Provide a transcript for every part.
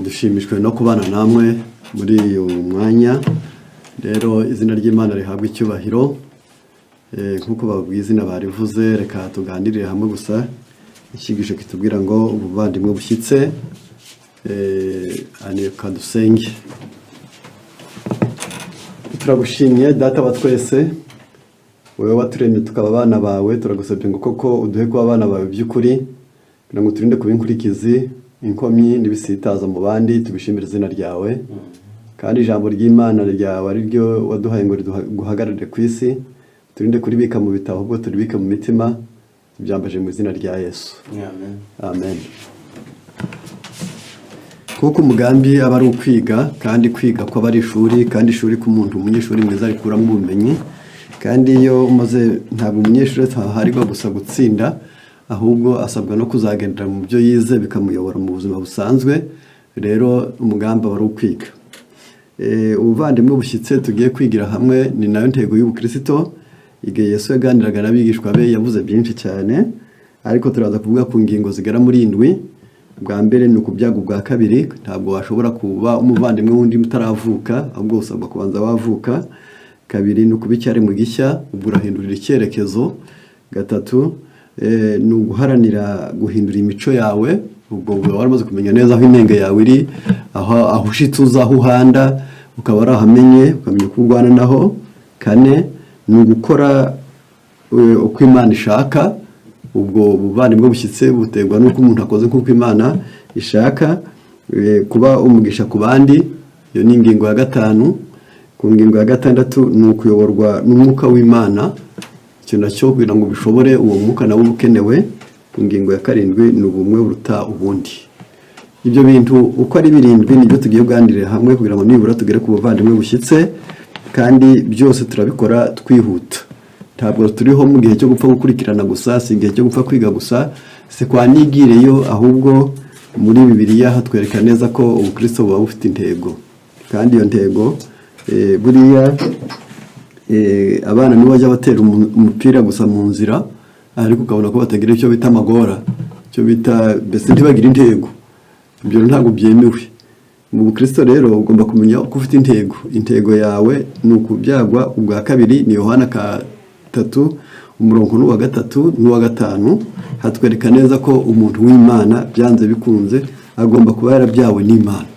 Dushimishwe no kubana namwe muri uyu mwanya. Rero izina ry'Imana rihabwa icyubahiro. Nk'uko babwiye, izina barivuze. Reka tuganirire hamwe gusa icyigisho kitubwira ngo ubuvandimwe bushyitse. Reka dusenge. Turagushimye, Data wa twese, wowe waturemye tukaba abana bawe. Turagusabye ngo koko uduhe kuba abana bawe by'ukuri, kugira ngo turinde kuba inkurikizi, inkomyi n'ibisitaza mu bandi. Tubishimire izina ryawe, kandi ijambo ry'Imana ryawe ari ryo waduhaye ngo riduhagararire ku isi, turinde kuribika mu bitabo, ahubwo turibike mu mitima. Tubyambaje mu izina rya Yesu. Amen. Amen. Kuko umugambi aba ari ukwiga, kandi kwiga ko aba ari ishuri, kandi ishuri ku muntu, umunyeshuri mwiza arikuramo ubumenyi. Kandi iyo umaze, ntabwo umunyeshuri aharirwa gusa gutsinda, ahubwo asabwa no kuzagendera mu byo yize, bikamuyobora mu buzima busanzwe. Rero umugambi aba ari ukwiga. Ubuvandimwe bushyitse tugiye kwigira hamwe ni nayo ntego y'ubukirisito. Igihe Yesu yaganiraga n'abigishwa be, yavuze byinshi cyane, ariko turaza kuvuga ku ngingo zigera muri indwi. Bwa mbere ni ukubyaga ubwa kabiri. Ntabwo washobora kuba umuvandimwe w'undi utaravuka, ahubwo usabwa kubanza wavuka. Kabiri ni ukuba icyaremwe gishya, ubwo urahindurira icyerekezo. Gatatu ni uguharanira guhindura imico yawe, ubwo uba waramaze kumenya neza aho inenge yawe iri, aho ushitse uza, aho uhanda ukaba warahamenye, ukamenya uko urwana naho. Kane ni ugukora uko Imana ishaka, ubwo ubuvandimwe bushyitse buterwa n'uko umuntu akoze nk'uko Imana ishaka. Kuba umugisha ku bandi, iyo ni ingingo ya gatanu. Ku ngingo ya gatandatu ni ukuyoborwa n'umwuka w'Imana. Icyo nacyo, kugira ngo bishobore, uwo mwuka nawo uba ukenewe. Ku ngingo ya karindwi ni ubumwe buruta ubundi. Ibyo bintu uko ari birindwi nibyo tugiye kuganirira hamwe, kugira ngo nibura tugere ku buvandimwe bushyitse. Kandi byose turabikora twihuta. Ntabwo turiho mu gihe cyo gupfa gukurikirana gusa, si igihe cyo gupfa kwiga gusa, si kwa nigireyo, ahubwo muri Bibiliya hatwereka neza ko ubukristo buba bufite intego. Kandi iyo ntego, buriya abana nibo bajya batera umupira gusa mu nzira, ariko ukabona ko batagira icyo bita amagora, icyo bita mbese ntibagire intego. Ibyo ntabwo byemewe mu bukristo. Rero ugomba kumenya ko ufite intego. Intego yawe ni ukubyagwa ubwa kabiri. Ni Yohana 3, umurongo n'uwa 3 n'uwa 5, hatwereka neza ko umuntu w'Imana byanze bikunze agomba kuba yarabyawe n'Imana,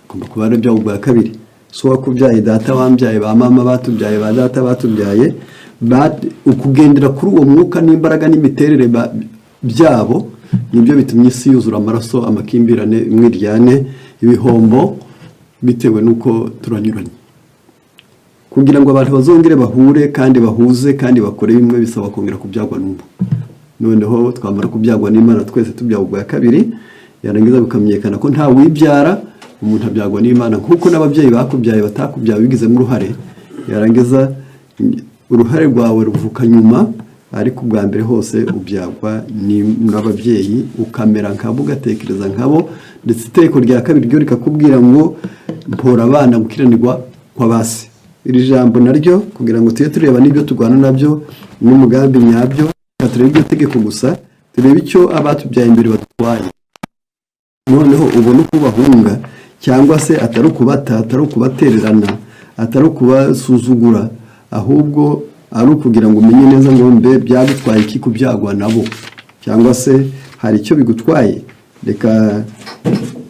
agomba kuba yarabyawe ubwa kabiri. So wakubyaye, data wambyaye, ba mama batubyaye, ba data batubyaye, ukugendera kuri uwo mwuka n'imbaraga n'imiterere byabo, nibyo bitumye isi yuzura amaraso, amakimbirane, imwiryane, ibihombo, bitewe n'uko turanyuranye. Kugira ngo abantu bazongere bahure kandi bahuze kandi bakore bimwe, bisaba kongera kubyagwa n'ubu. Noneho twamara kubyagwa n'Imana, twese tubyagwa ubwa kabiri, yarangiza bikamenyekana ko nta wibyara. Umuntu abyagwa n'Imana, nk'uko n'ababyeyi bakubyaye batakubyaye bigizemo uruhare. Yarangiza uruhare rwawe ruvuka nyuma, ariko ubwa mbere hose ubyagwa n'ababyeyi, ukamera nkabo, ugatekereza nkabo. Ndetse itegeko rya kabiri ryo rikakubwira ngo mpora abana gukiranirwa kw'abasi. Iri jambo naryo, kugira ngo tujye tureba n'ibyo turwana nabyo n'umugambi nyabyo, reka turebe iryo tegeko gusa, turebe icyo abatubyaye imbere badutwaye, noneho ubone uko ubahunga, cyangwa se atari ukubata, atari ukubatererana, atari ukubasuzugura, ahubwo ari ukugira ngo umenye neza ngo mbe byagutwaye iki kubyagwa nabo, cyangwa se hari icyo bigutwaye. Reka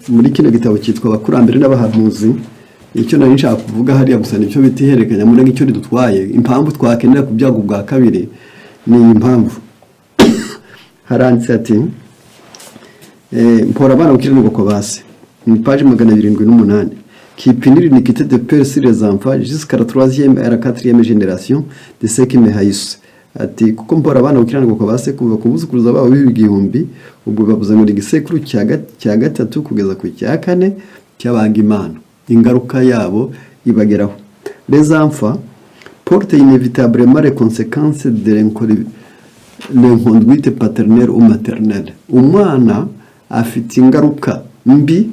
muri kino gitabo cyitwa Abakurambere n'Abahanuzi, icyo nari nshaka kuvuga hariya gusa nicyo bita ihererekanyamurage, icyo ridutwaye. Impamvu twakenera kubyaga ubwa kabiri ni iyi mpamvu. Haranditse ati mpora abana gukiranirwa kwa base, ni page 708: "Qui punit l'iniquité de père sur les enfants jusqu'à la troisième et la quatrième génération de ceux qui me haïssent." Ati kuko mpora abana gukiranirwa kwa base kuva ku buzukuruza babo b'ibihumbi. Ubwo bavuze ngo ni igisekuru cya gatatu kugeza ku cya kane cy'abanga Imana, ingaruka yabo ibageraho. "Les enfants portent inévitablement les conséquences de l'inconduite paternelle ou maternelle." Umwana afite ingaruka mbi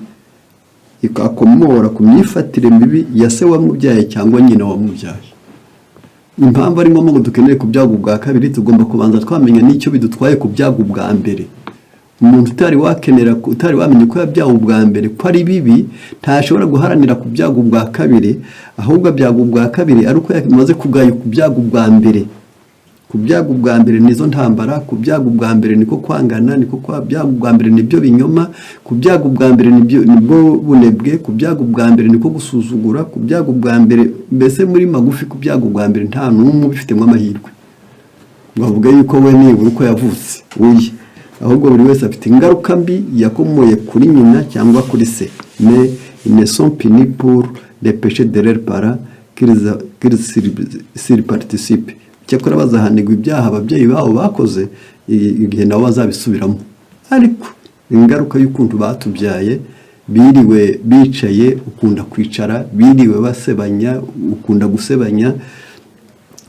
akomora ku myifatire mibi ya se wamubyaye cyangwa nyina wamubyaye. Impamvu ari ngombwa ngo dukeneye kubyaga ubwa kabiri, tugomba kubanza twamenya n'icyo bidutwaye kubyaga ubwa mbere. Umuntu utari wakenera, utari wamenya uko yabyawe ubwa mbere ko ari bibi, ntashobora guharanira kubyaga ubwa kabiri. Ahubwo abyaga ubwa kabiri ari uko yamaze kugaya kubyaga ubwa mbere. Kubyaga ubwa mbere nizo ntambara, kubyaga ubwa mbere niko kwangana, niko kubyaga ubwa mbere nibyo binyoma, kubyaga ubwa mbere nibyo nibwo bunebwe, kubyaga ubwa mbere niko gusuzugura, kubyaga ubwa mbere, mbese muri magufi, kubyaga ubwa mbere nta n'umwe ubifitemo amahirwe ngo avuge yuko we nibura uko yavutse uye. Ahubwo buri wese afite ingaruka mbi yakomoye kuri nyina cyangwa kuri se. Mais ils ne sont punis pour les péchés de leurs parents qu'ils s'ils participent. Cyakora bazahanirwa ibyaha ababyeyi babo bakoze igihe nabo bazabisubiramo. Ariko ingaruka y'ukuntu batubyaye, biriwe bicaye ukunda kwicara, biriwe basebanya ukunda gusebanya,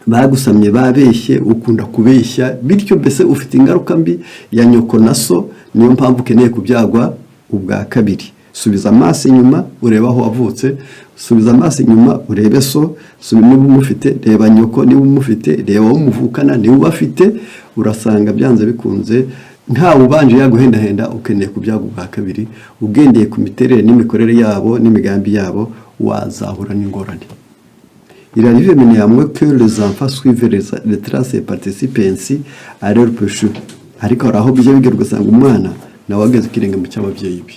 bagusamye babeshye ukunda kubeshya, bityo mbese ufite ingaruka mbi ya nyoko na so. Niyo mpamvu ukeneye kubyagwa ubwa kabiri. Subiza amaso inyuma urebe aho wavutse, subiza amaso inyuma urebe so, niba umufite reba nyoko, niba umufite reba uwo muvukana, niba ubafite, urasanga byanze bikunze ntawe ubanje yaguhendahenda. Ukeneye kubyaga ubwa kabiri. Ugendeye ku miterere n'imikorere yabo n'imigambi yabo, wazahura n'ingorane. Il arrive néanmoins que les enfants suivent les traces et participent ainsi à leur péché. Ariko hari aho bijya bigera ugasanga umwana nawe ageze ikirenge mu cy'ababyeyi be,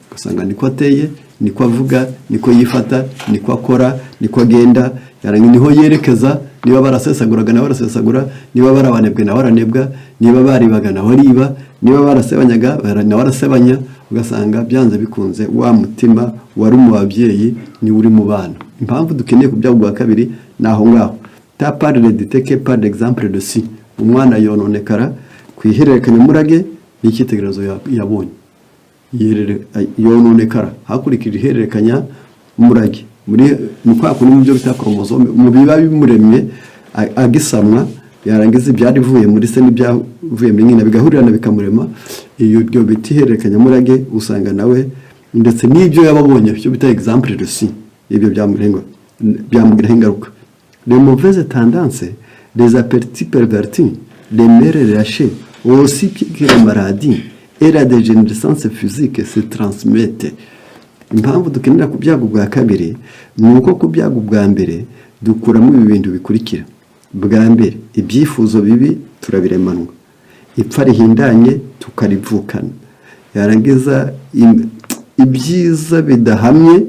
ugasanga niko ateye, niko avuga, niko yifata, niko akora, niko agenda, yarangiza niho yerekeza. Niba barasesaguraga nawe arasesagura, niba barabanebwe nawe aranebwa, niba baribaga nawe ariba, niba barasebanyaga nawe arasebanya. Ugasanga byanze bikunze wa mutima wari mu babyeyi niwe uri mu bana. Impamvu dukeneye kubyara ubwa kabiri ni aho ngaho. Tant par l'hérédité que par l'exemple reçu. Umwana yononekara ku ihererekanyamurage n'icyitegererezo yabonye. Yononekara hakurikije ihererekanya murage muri ni kwa kundi mu byo bita chromosome, mu biba bimuremye agisamwa, yarangiza ibyari bivuye muri se n'ibyavuye muri nyina bigahurirana bikamurema. Iyo ibyo bita ihererekanyamurage, usanga nawe ndetse n'ibyo yababonye, ibyo bita exemple reçu, ibyo byamugiraho ingaruka. Les mauvaises tendances, les appétits pervertis, les mœurs relâchées, aussi que les maladies et la dégénérescence physique se transmettent. Impamvu dukenera kubyaga ubwa kabiri ni uko kubyaga ubwa mbere dukuramo ibi bintu bikurikira: bwa mbere, ibyifuzo bibi turabiremanwa, ipfa rihindanye tukarivukana, yarangiza ibyiza bidahamye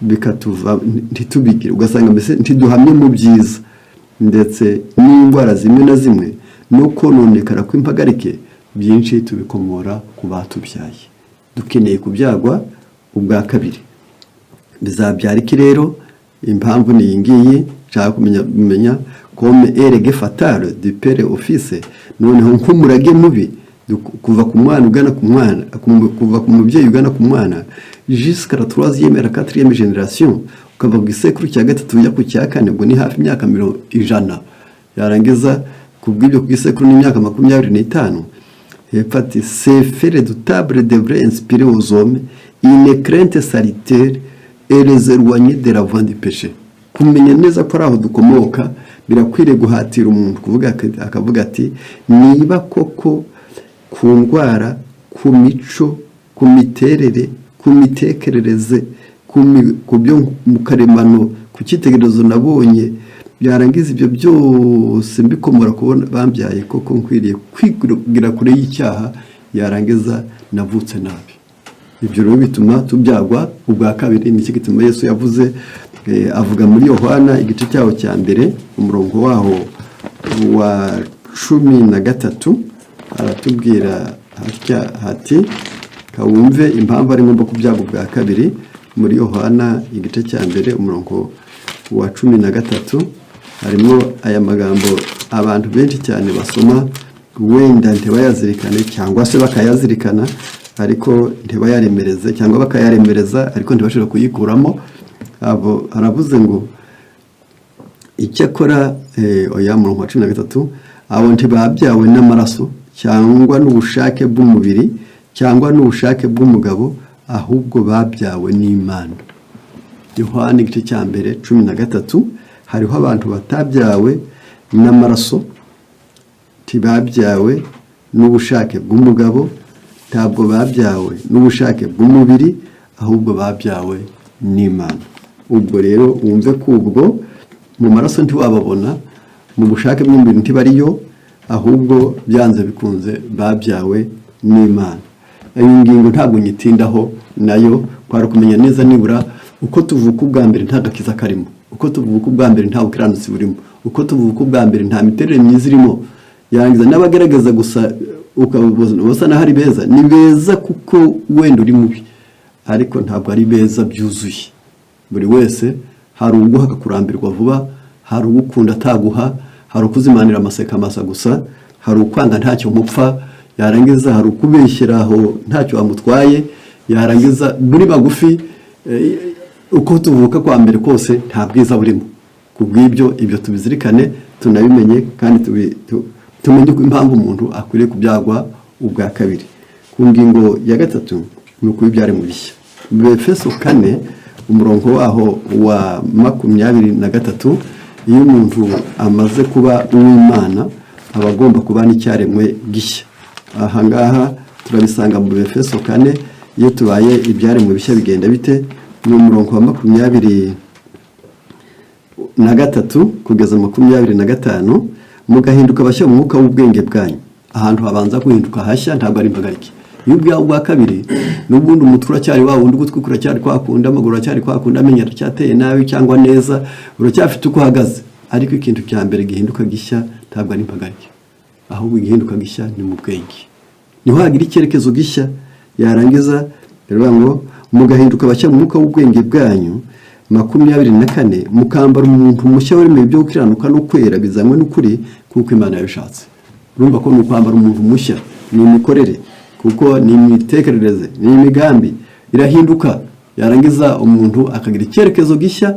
bikatuva ntitubigire, ugasanga mbese ntiduhamye mu byiza, ndetse n'indwara zimwe na zimwe no kononekara kw'impagarike, byinshi tubikomora ku batubyaye. Dukeneye kubyagwa ubwa kabiri. Bizabyara iki rero? Impamvu ni iyi ngiyi nshaka kumenya: comme un legs fatal du père au fils, noneho nk'umurage mubi kuva ku mwana ugana ku mwana, kuva ku mubyeyi ugana ku mwana, jusqu'à la troisième et la quatrième génération, ukava ku gisekuru cya gatatu ujya ku cya kane, ubwo ni hafi imyaka 100. Yarangiza ku bw'ibyo, ku gisekuru n'imyaka 25. Hepfo ati: "Ces faits redoutables devraient inspirer aux hommes une crainte salutaire et les éloigner de la voie du péché." Kumenya neza ko ari aho dukomoka birakwiriye guhatira umuntu kuvuga, akavuga ati: "Niba koko ku ndwara, ku mico, ku miterere, ku mitekerereze, ku byo mu karemano, ku cyitegererezo nabonye, byarangiza ibyo byose mbikomora kubona bambyaye, koko nkwiriye kwigira kure y'icyaha, yarangiza navutse nabi." Ibyo rero bituma tubyagwa ubwa kabiri. Nicyo gituma Yesu yavuze, avuga muri Yohana igice cyaho cya mbere, umurongo waho wa 13, aratubwira hatya hati kawumve impamvu ari ngombwa kubyaga ubwa kabiri. Muri Yohana igice cya mbere, umurongo wa 13, harimo aya magambo abantu benshi cyane basoma wenda ntibayazirikane, cyangwa se bakayazirikana ariko ntibayaremereze, cyangwa bakayaremereza ariko ntibashobore kuyikuramo. Abo haravuze ngo: "Icyakora," oya, murongo wa 13: "Abo ntibabyawe n'amaraso cyangwa n'ubushake bw'umubiri cyangwa n'ubushake bw'umugabo, ahubwo babyawe n'Imana." Yohani igice cya mbere 13. Hariho abantu batabyawe n'amaraso, ntibabyawe n'ubushake bw'umugabo. Ntabwo babyawe n'ubushake bw'umubiri, ahubwo babyawe n'Imana. Ubwo rero wumve ko ubwo mu maraso ntiwababona, mu bushake bw'umubiri ntibariyo, ahubwo byanze bikunze babyawe n'Imana. Iyi ngingo ntabwo nyitindaho, nayo kwari kumenya neza nibura uko tuvuka ubwa mbere nta gakiza karimo, uko tuvuka ubwa mbere nta bukiranutsi burimo, uko tuvuka ubwa mbere nta miterere myiza irimo. Yarangiza n'abagaragaza gusa ukabona basa n'aho ari beza, ni beza kuko wenda uri mubi, ariko ntabwo ari beza byuzuye. Buri wese hari uguha akakurambirwa vuba, hari ugukunda ataguha, hari ukuzimanira amaseka masa gusa, hari ukwanga ntacyo mupfa, yarangiza hari ukubeshyera aho ntacyo wamutwaye. Yarangiza muri magufi, uko tuvuka kwa mbere kose nta bwiza burimo. Ku bw'ibyo, ibyo tubizirikane, tunabimenye kandi tumenye ko impamvu umuntu akwiriye kubyagwa ubwa kabiri. Ku ngingo ya gatatu ni ukuba ibyaremwe bishya. Mu Efeso 4, umurongo waho wa 23, iyo umuntu amaze kuba uw'Imana aba agomba kuba n'icyaremwe gishya. Aha ngaha turabisanga mu Efeso 4. Iyo tubaye ibyaremwe bishya bigenda bite? Ni umurongo wa 23 kugeza 25: "Mugahinduka bashya mu mwuka w'ubwenge bwanyu." Ahantu habanza guhinduka hashya ntabwo ari impagarike. Iyo ubwawe ubwa kabiri, n'ubundi umutwe uracyari wa wundi, ugutwi kuracyari kwakunda, amaguru aracyari kwakunda, amenyo aracyateye nabi cyangwa neza, uracyafite uko uhagaze. Ariko ikintu cya mbere gihinduka gishya ntabwo ari impagarike, ahubwo igihinduka gishya ni mu bwenge, niho hagira icyerekezo gishya. Yarangiza biravuga ngo: "Mugahinduka bashya mu mwuka w'ubwenge bwanyu." 24: "Mukambara umuntu mushya waremeye ibyo gukiranuka no kwera bizanywe n'ukuri, kuko Imana yabishatse." Urumva ko ni ukwambara umuntu mushya, ni imikorere, kuko ni imitekerereze, ni imigambi irahinduka. Yarangiza umuntu akagira icyerekezo gishya,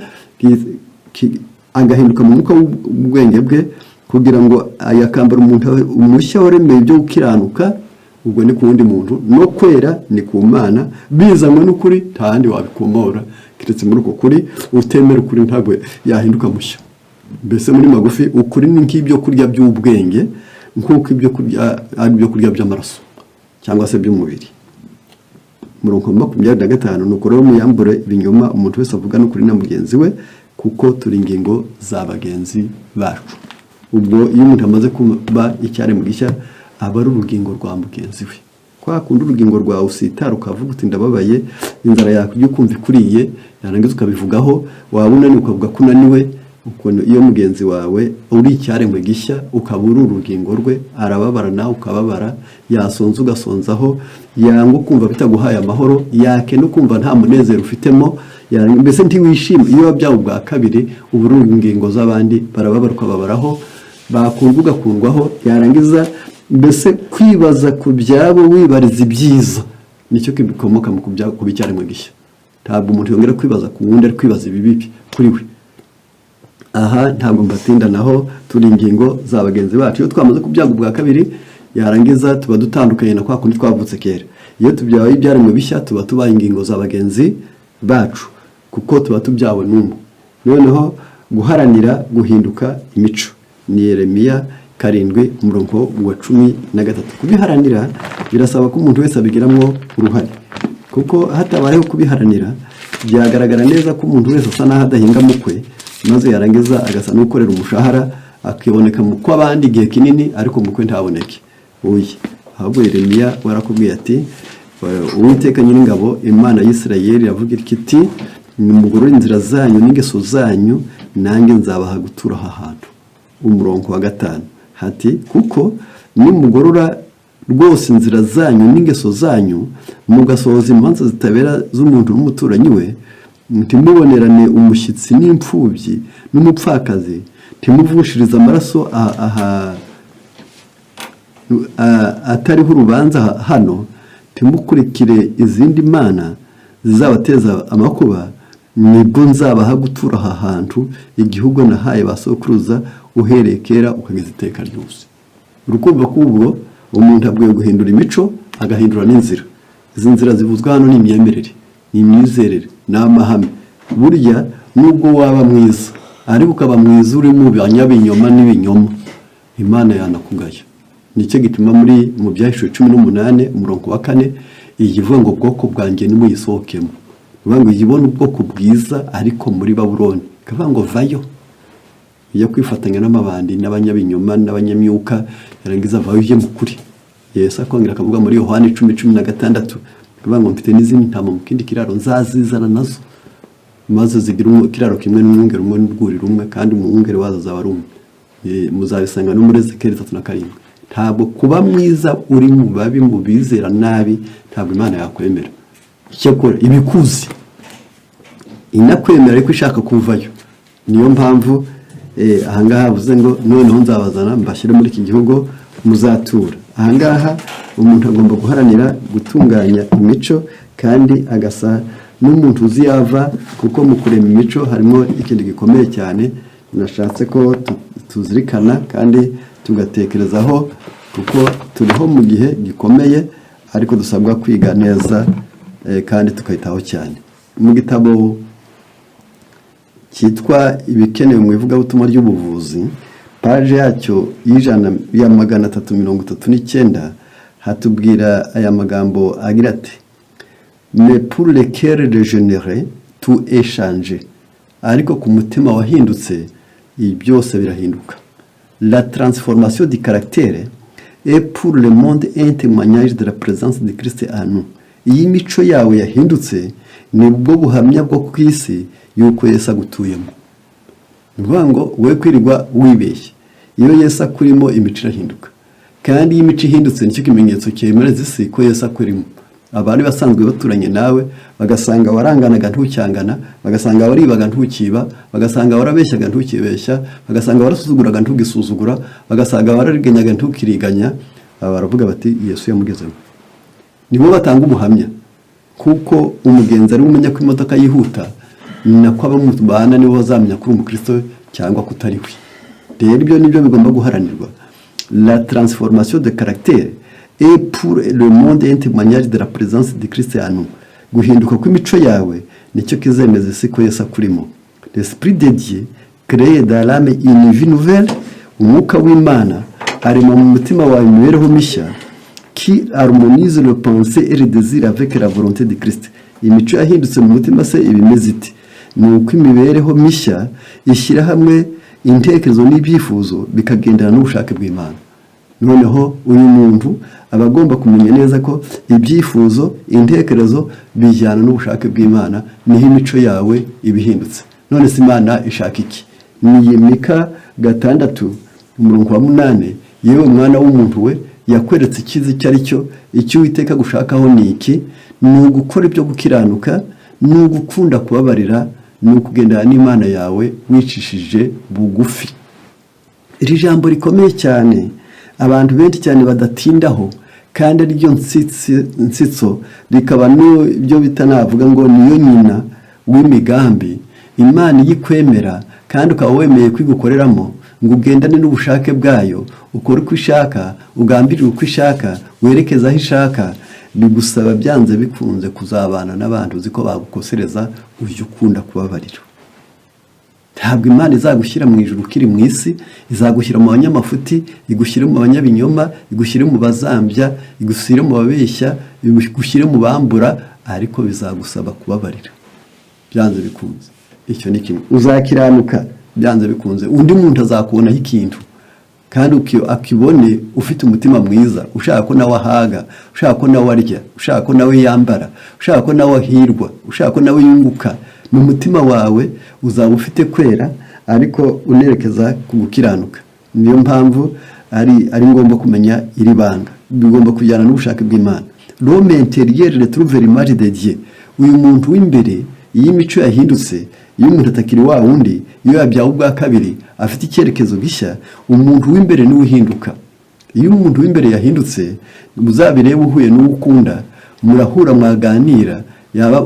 agahinduka mu mwuka w'ubwenge bwe, kugira ngo yakambara umuntu mushya waremeye ibyo gukiranuka, ubwo ni ku wundi muntu, no kwera ni ku Mana, bizanywe n'ukuri. Nta handi wabikomora keretse muri uko kuri. Utemera ukuri ntabwo yahinduka mushya. Mbese muri magufi, ukuri ni nk'ibyo kurya by'ubwenge, nk'uko ibyo kurya ari ibyo kurya by'amaraso cyangwa se by'umubiri. Umurongo wa 25: "Nuko rero muyambure ibinyoma, umuntu wese avuga n'ukuri na mugenzi we, kuko turi ingingo za bagenzi bacu." Ubwo iyo umuntu amaze kuba icyaremwe gishya, aba ari urugingo rwa mugenzi we. Kwa kundi urugingo rwawe usitara ukavuga uti: "Ndababaye," inzara yakurya ukumva ikuriye, yarangiza ukabivugaho, waba unaniwe ukavuga ko unaniwe. Ukuntu iyo mugenzi wawe uri icyaremwe gishya, ukaba uri urugingo rwe, arababara nawe ukababara, yasonza ugasonzaho, yanga ukumva bitaguhaye amahoro, yakena ukumva nta munezero ufitemo, mbese ntiwishime. Iyo wabyawe ubwa kabiri uba uri ingingo z'abandi, barababara ukababaraho, bakundwa ugakundwaho. Yarangiza mbese kwibaza ku byabo, wibariza ibyiza, nicyo bikomoka mu kuba icyaremwe gishya. Ntabwo umuntu yongera kwibaza ku wundi, ari kwibaza ibibi kuri we. Aha ntabwo mbatinda, naho turi ingingo za bagenzi bacu iyo twamaze kubyaga ubwa kabiri. Yarangiza tuba dutandukanye na kwa kundi twavutse kera. Iyo tubyaye ibyaremwe bishya, tuba tubaye ingingo za bagenzi bacu, kuko tuba tubyawe n'umwe. Noneho guharanira guhinduka imico ni Yeremiya 7, umurongo wa 13. Kubiharanira birasaba ko umuntu wese abigiramo uruhare, kuko hatabayeho kubiharanira byagaragara neza ko umuntu wese asa n'aho adahinga mu kwe, maze yarangiza agasa n'ukorera umushahara, akiboneka mu kw'abandi igihe kinini, ariko mu kwe ntaboneke. Oya, ahubwo Yeremiya warakubwiye ati: "Uwiteka Nyiringabo, Imana y'Isirayeli, iravuga iti: nimugorore inzira zanyu n'ingeso zanyu, nanjye nzabaha gutura aha hantu." Umurongo wa 5 hati: "Kuko nimugorora rwose inzira zanyu n'ingeso zanyu, mugasohoza imanza zitabera z'umuntu n'umuturanyi we, ntimubonerane umushyitsi n'imfubyi n'umupfakazi, ntimuvushirize amaraso atariho urubanza hano, ntimukurikire izindi mana zizabateza amakuba, nibwo nzabaha gutura aha hantu, igihugu nahaye ba sokuruza uhereye kera ukageza iteka ryose." Urukumva ko ubwo umuntu akwiye guhindura imico, agahindura n'inzira. Izi nzira zivuzwa hano ni imyemerere, ni imyizerere, ni amahame. Burya nubwo waba mwiza, ariko ukaba mwiza uri mu banyabinyoma n'ibinyoma, Imana yanakugaya. Nicyo gituma muri mu Byahishuwe 18 umurongo wa 4 iyi ivuga ngo: "Ubwoko bwanjye, nimuyisohokemo." Ivuga ngo iyibone ubwoko bwiza ariko muri Babuloni, ikavuga ngo: "Vayo." Ujya kwifatanya n'amabandi n'abanyabinyoma n'abanyamyuka, yarangiza: "Vayo ujye mu kuri." Yesu akongera akavuga muri Yohani 10:16, akavuga ngo: "Mfite n'izindi ntama mu kindi kiraro, nzazizana nazo, maze zigira ikiraro kimwe n'umwungeri umwe n'urwuri rumwe, kandi umwungeri wazo azaba ari umwe." Muzabisanga no muri Ezekiyeli 37. Ntabwo kuba mwiza uri mu babi, mu bizera nabi, ntabwo Imana yakwemera. Icyakora ibikuzi inakwemera, ariko ishaka kuvayo. Niyo mpamvu ahangaha havuze ngo: "Noneho nzabazana mbashyire muri iki gihugu muzatura." Ahangaha umuntu agomba guharanira gutunganya imico kandi agasa n'umuntu uzi yava, kuko mu kurema imico harimo ikintu gikomeye cyane nashatse ko tuzirikana kandi tugatekerezaho, kuko turiho mu gihe gikomeye, ariko dusabwa kwiga neza kandi tukayitaho cyane. Mu gitabo cyitwa "Ibikenewe mu ivugabutumwa ry'ubuvuzi", paje yacyo y'ijana ya 339, hatubwira aya magambo agira ati: "Mais pour le cœur régénéré, tout est changé." Ariko ku mutima wahindutse, ibi byose birahinduka. "La transformation du caractère est pour le monde un témoignage de la présence de Christ en nous." Iyo imico yawe yahindutse, nibwo buhamya bwo ku isi yuko Yesu agutuyemo. Ni ukuvuga ngo we kwirirwa wibeshye, iyo Yesu akurimo imico irahinduka, kandi iyo imico ihindutse nicyo kimenyetso cyemereza isi ko Yesu akurimo. Abari basanzwe baturanye nawe bagasanga waranganaga ntucyangana, bagasanga waribaga ntukiba, bagasanga warabeshyaga ntukibeshya, bagasanga warasuzuguraga ntugisuzugura, bagasanga warariganyaga ntukiriganya. Aba baravuga bati: "Yesu yamugezemo." Nibo batanga ubuhamya. Kuko umugenzi ari we umenya ko imodoka yihuta, ni nako abo mubana nibo bazamenya ko uri umukristo cyangwa ko utari we. Rero ibyo nibyo bigomba guharanirwa. "La transformation de caractère est pour le monde un témoignage de la présence de Christ en nous." Guhinduka kw'imico yawe nicyo kizemeza isi ko Yesu akurimo. "L'esprit de Dieu crée dans l'âme une vie nouvelle." Umwuka w'Imana arema mu mutima wawe imibereho mishya, "qui harmonise le pensée et le désir avec la volonté de Christ." Imico yahindutse mu mutima se iba imeze iti? Ni uko imibereho mishya ishyira hamwe intekerezo n'ibyifuzo bikagendana n'ubushake bw'Imana. Noneho uyu muntu aba agomba kumenya neza ko ibyifuzo, intekerezo bijyana n'ubushake bw'Imana, niho imico yawe iba ihindutse. None se Imana ishaka iki? Ni Mika 6 umurongo wa 8: "Yewe mwana w'umuntu we, yakweretse icyiza icyo ari cyo. Icyo Uwiteka agushakaho ni iki: ni ugukora ibyo gukiranuka, ni ugukunda kubabarira, ni ukugendana n'Imana yawe wicishije bugufi." Iri jambo rikomeye cyane abantu benshi cyane badatindaho, kandi ariryo nsitso, rikaba n'ibyo bita, navuga ngo niyo nyina w'imigambi. Imana iyo ikwemera kandi ukaba wemeye kwigukoreramo ngo ugendane n'ubushake bwayo, ukore uko ishaka, ugambirire uko ishaka, werekeze aho ishaka, bigusaba byanze bikunze kuzabana n'abantu uzi ko bagukosereza, ujya ukunda kubabarira. Ntabwo Imana izagushyira mu ijuru ukiri mu isi. Izagushyira mu banyamafuti, igushyire mu banyabinyoma, igushyire mu bazambya, igushyire mu babeshya, igushyire mu bambura, ariko bizagusaba kubabarira byanze bikunze. Icyo ni kimwe. Uzakiranuka byanze bikunze, undi muntu azakubonaho ikintu kandi akibone ufite umutima mwiza, ushaka ko nawe ahaga, ushaka ko nawe arya, ushaka ko nawe yambara, ushaka ko nawe ahirwa, ushaka ko nawe yunguka. Mu mutima wawe uzaba ufite kwera, ariko unerekeza ku gukiranuka. Niyo mpamvu ari ngombwa kumenya iri banga, bigomba kujyana n'ubushake bw'Imana. "L'homme intérieur retrouve l'image de Dieu." Uyu muntu w'imbere, iyo imico yahindutse, iyo umuntu atakiri wa wundi, iyo yabyawe ubwa kabiri, afite icyerekezo gishya, umuntu w'imbere niwe uhinduka. Iyo umuntu w'imbere yahindutse, muzabirebe, uhuye n'uwo ukunda, murahura, mwaganira, yaba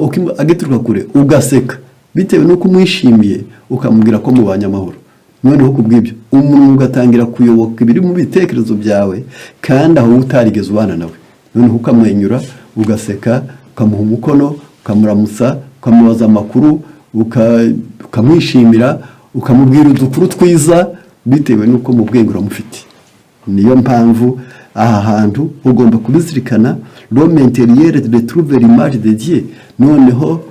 agituruka kure ugaseka bitewe n'uko umwishimiye, ukamubwira ko mubanye amahoro. Noneho ku bw'ibyo umuntu ugatangira kuyoboka ibiri mu bitekerezo byawe, kandi aho utarigeze ubana nawe, noneho ukamwenyura, ugaseka, ukamuha umukono, ukamuramutsa, ukamubaza amakuru, ukamwishimira, ukamubwira udukuru twiza bitewe n'uko mu bwenge uramufite. Niyo mpamvu Aha hantu ugomba kubizirikana. L'homme intérieur retrouve l'image de Dieu. Noneho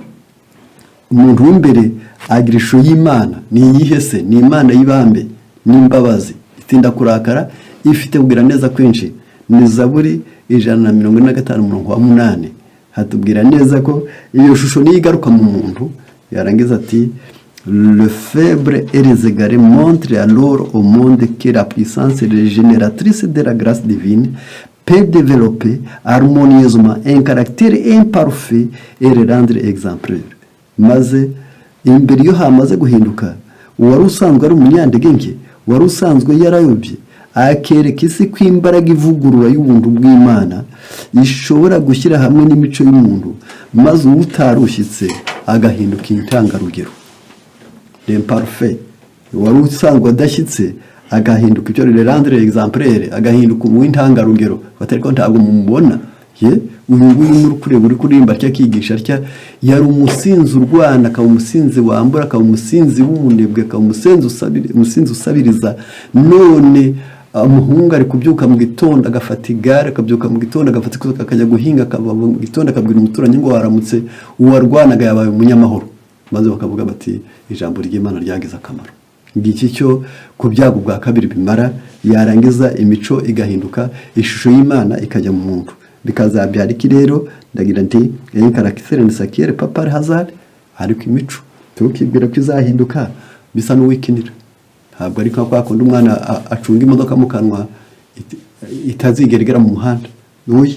umuntu w'imbere agira ishusho y'Imana. Ni iyihe se? Ni Imana y'ibambe n'imbabazi, itinda kurakara, ifite kugira neza kwinshi. Ni Zaburi 145, umurongo wa 8, hatubwira neza ko iyo shusho niyo igaruka mu muntu. Yarangiza ati: "Le faible et les égarés montrent alors au monde que la puissance régénératrice de la grâce divine peut développer harmonieusement un caractère imparfait et le rendre exemplaire." Maze imbere iyo hamaze guhinduka, uwari usanzwe ari umunyantege nke, wari usanzwe yarayobye, akereka isi ko imbaraga ivugurura y'ubuntu bw'Imana ishobora gushyira hamwe n'imico y'umuntu, maze uwutarushyitse agahinduka intangarugero. L'imparfait, wari usanzwe adashyitse, agahinduka icyo le rendre exemplaire, agahinduka uw'intangarugero. Batari ko ntabwo mumubona ye? Uyu nguyu muri kureba, uri kuririmba atya, akigisha atya, yari umusinzi urwana, akaba umusinzi wambura, akaba umusinzi w'umunebwe, akaba umusinzi usabiriza. None umuhungu ari kubyuka mu gitondo agafata igare, akabyuka mu gitondo agafata isuka, akajya guhinga, akava mu gitondo akabwira umuturanyi ngo waramutse. Uwarwanaga yabaye umunyamahoro. Maze bakavuga bati: "Ijambo ry'Imana ryagize akamaro." Ngiki cyo ku byago bwa kabiri bimara. Yarangiza imico igahinduka, ishusho y'Imana ikajya mu muntu, bikazabyara iki rero? Ndagira nti: "Un caractère ne s'acquiert pas par hasard." Ariko imico tukibwira ko izahinduka, bisa n'uwikinira. Ntabwo ari nka kwa kundi umwana acunga imodoka mu kanwa itazigera igera mu muhanda. Oya,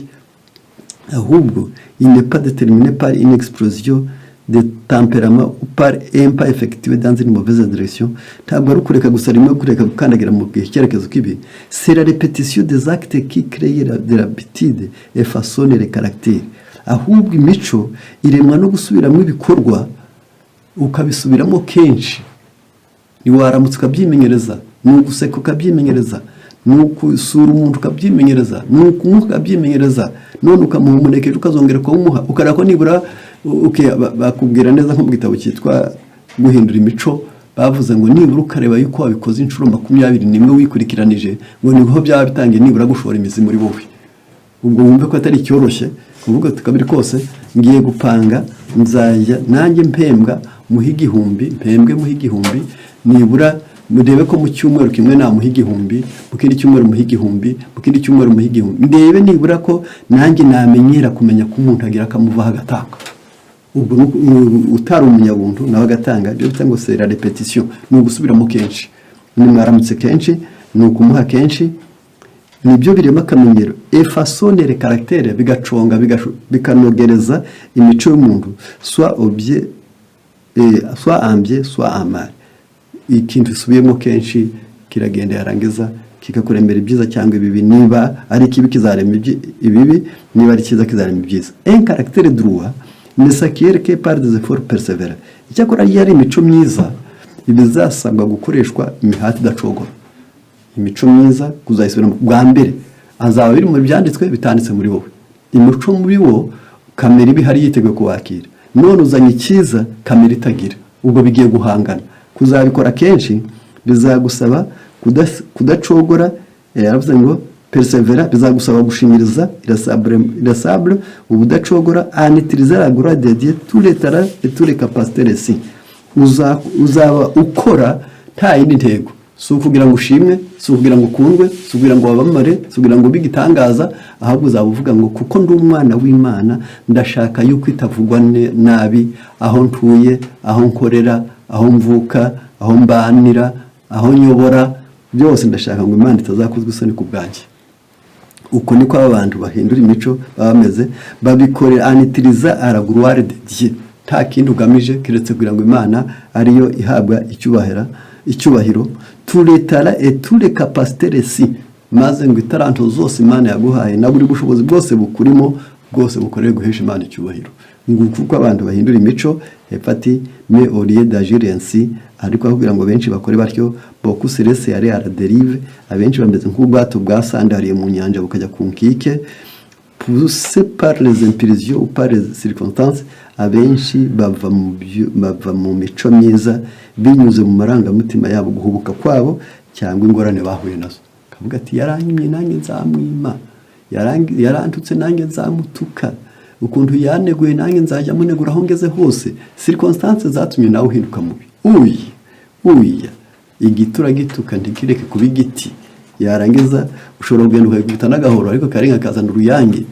ahubwo il n'est pas déterminé par une explosion de tempérament ou par un pas effectué dans une mauvaise direction. Ntabwo ari ukureka gusa rimwe, kureka gukandagira mu gihe icyerekezo kibi. C'est la répétition des actes qui crée de l'habitude et façonne le caractère. Ahubwo imico iremwa no gusubiramo ibikorwa, ukabisubiramo kenshi. Ntiwaramutse ukabyimenyereza, ni uguseka ukabyimenyereza, ni ukusura umuntu ukabyimenyereza, ni ukumuha ukabyimenyereza. None ukamuha umuneke, ejo ukazongera ukawumuha, ukareba ko nibura bakubwira neza nko mu gitabo cyitwa Guhindura Imico, bavuze ngo nibura ukareba yuko wabikoze inshuro 21 wikurikiranije, ngo niho byaba bitangiye nibura gushora imizi muri wowe. Ubwo wumve ko atari icyoroshye kuvuga ati: "Kabiri kose ngiye gupanga, nzajya nanjye mpembwa muhe 1000, mpembwe muhe 1000, nibura murebe ko mu cyumweru kimwe namuha 1000, mu kindi cyumweru muhe 1000, mu kindi cyumweru muhe 1000, ndebe nibura ko nanjye namenyera kumenya ko umuntu agira akamuvaho agatanga." Ubwo utari umunyabuntu nawe agatanga. Ibyo bita ngo c'est la répétition, ni ugusubiramo kenshi, ni mwaramutse kenshi, ni ukumuha kenshi, nibyo birema akamenyero, et façonne le caractère, bigaconga, bikanogereza imico y'umuntu, soit au bien, soit en bien, soit en mal. Ikintu usubiyemo kenshi kiragenda, yarangiza kikakuremera ibyiza cyangwa ibibi. Niba ari ikibi kizarema ibibi, niba ari cyiza kizarema ibyiza. Un caractère droit ne s'acquiert que par des efforts persévérants. Icyakora iyo ari imico myiza, ibizasabwa gukoreshwa imihati idacogora. Imico myiza kuzayisubiramo bwa mbere azaba biri mu byanditswe bitanditse muri wowe. Imico muri wo kamere iba ihari yiteguye kuwakira. None uzanye icyiza kamere itagira, ubwo bigiye guhangana. Kuzabikora kenshi bizagusaba kudacogora. Yaravuze ngo persévérer, bizagusaba gushimiriza, inlassable, ubudacogora, en utilisant la gloire de Dieu tous les talents et toutes les capacités reçues. Uzaba ukora nta yindi ntego, si ukugira ngo ushimwe, si ukugira ngo ukundwe, si ukugira ngo wamamare, si ukugira ngo ube igitangaza. Ahubwo uzaba uvuga ngo: "Kuko ndi umwana w'Imana, ndashaka yuko itavugwa nabi aho ntuye, aho nkorera, aho mvuka, aho mbanira, aho nyobora byose. Ndashaka ngo Imana itazakuzwa isoni ku bwanjye." Uko niko aba bantu bahindura imico baba bameze, babikorera en utilisant à la gloire de Dieu. Nta kindi ugamije keretse kugira ngo Imana ariyo ihabwa icyubahiro. Tous les talents et toutes les capacités reçues, maze ngo itaranto zose Imana yaguhaye na buri bushobozi bwose bukurimo bwose bukorere guhesha Imana icyubahiro. Nguko uko abantu bahindura imico. Hepfo ati: "Mais au lieu d'agir ainsi", ariko aho kugira ngo benshi bakore batyo, "beaucoup se laissent aller à la dérive", abenshi bameze nk'ubwato bwasandariye mu nyanja bukajya ku nkike, "poussés par les impulsions ou par les circonstances". Abenshi bava mu mico myiza binyuze mu marangamutima yabo, guhubuka kwabo cyangwa ingorane bahuye nazo. Akavuga ati: "Yaranyimye, nanjye nzamwima. Yarantutse, nanjye nzamutuka. Ukuntu yaneguye, nanjye nzajya munegura aho ngeze hose." Circonstances zatumye nawe uhinduka mubi. Uyi uya igiti uragituka ntikireke kuba igiti. Yarangiza ushobora kugenda ukagikubita n'agahoro, ariko karenga kazana uruyange.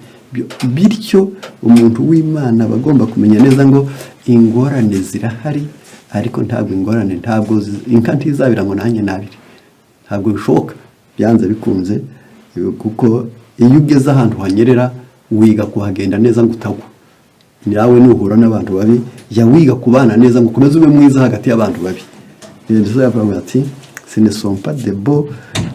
Bityo umuntu w'Imana aba agomba kumenya neza ngo ingorane zirahari, ariko ntabwo ingorane, ntabwo inka ntizabira ngo nanjye nabire. Ntabwo bishoboka byanze bikunze, kuko iyo ugeze ahantu hanyerera wiga kuhagenda neza ngo utagwa. Nawe nuhura n'abantu babi, jya wiga kubana neza ngo ukomeze ube mwiza hagati y'abantu babi. Ndetse yavuga ati: "Ce ne sont pas de beaux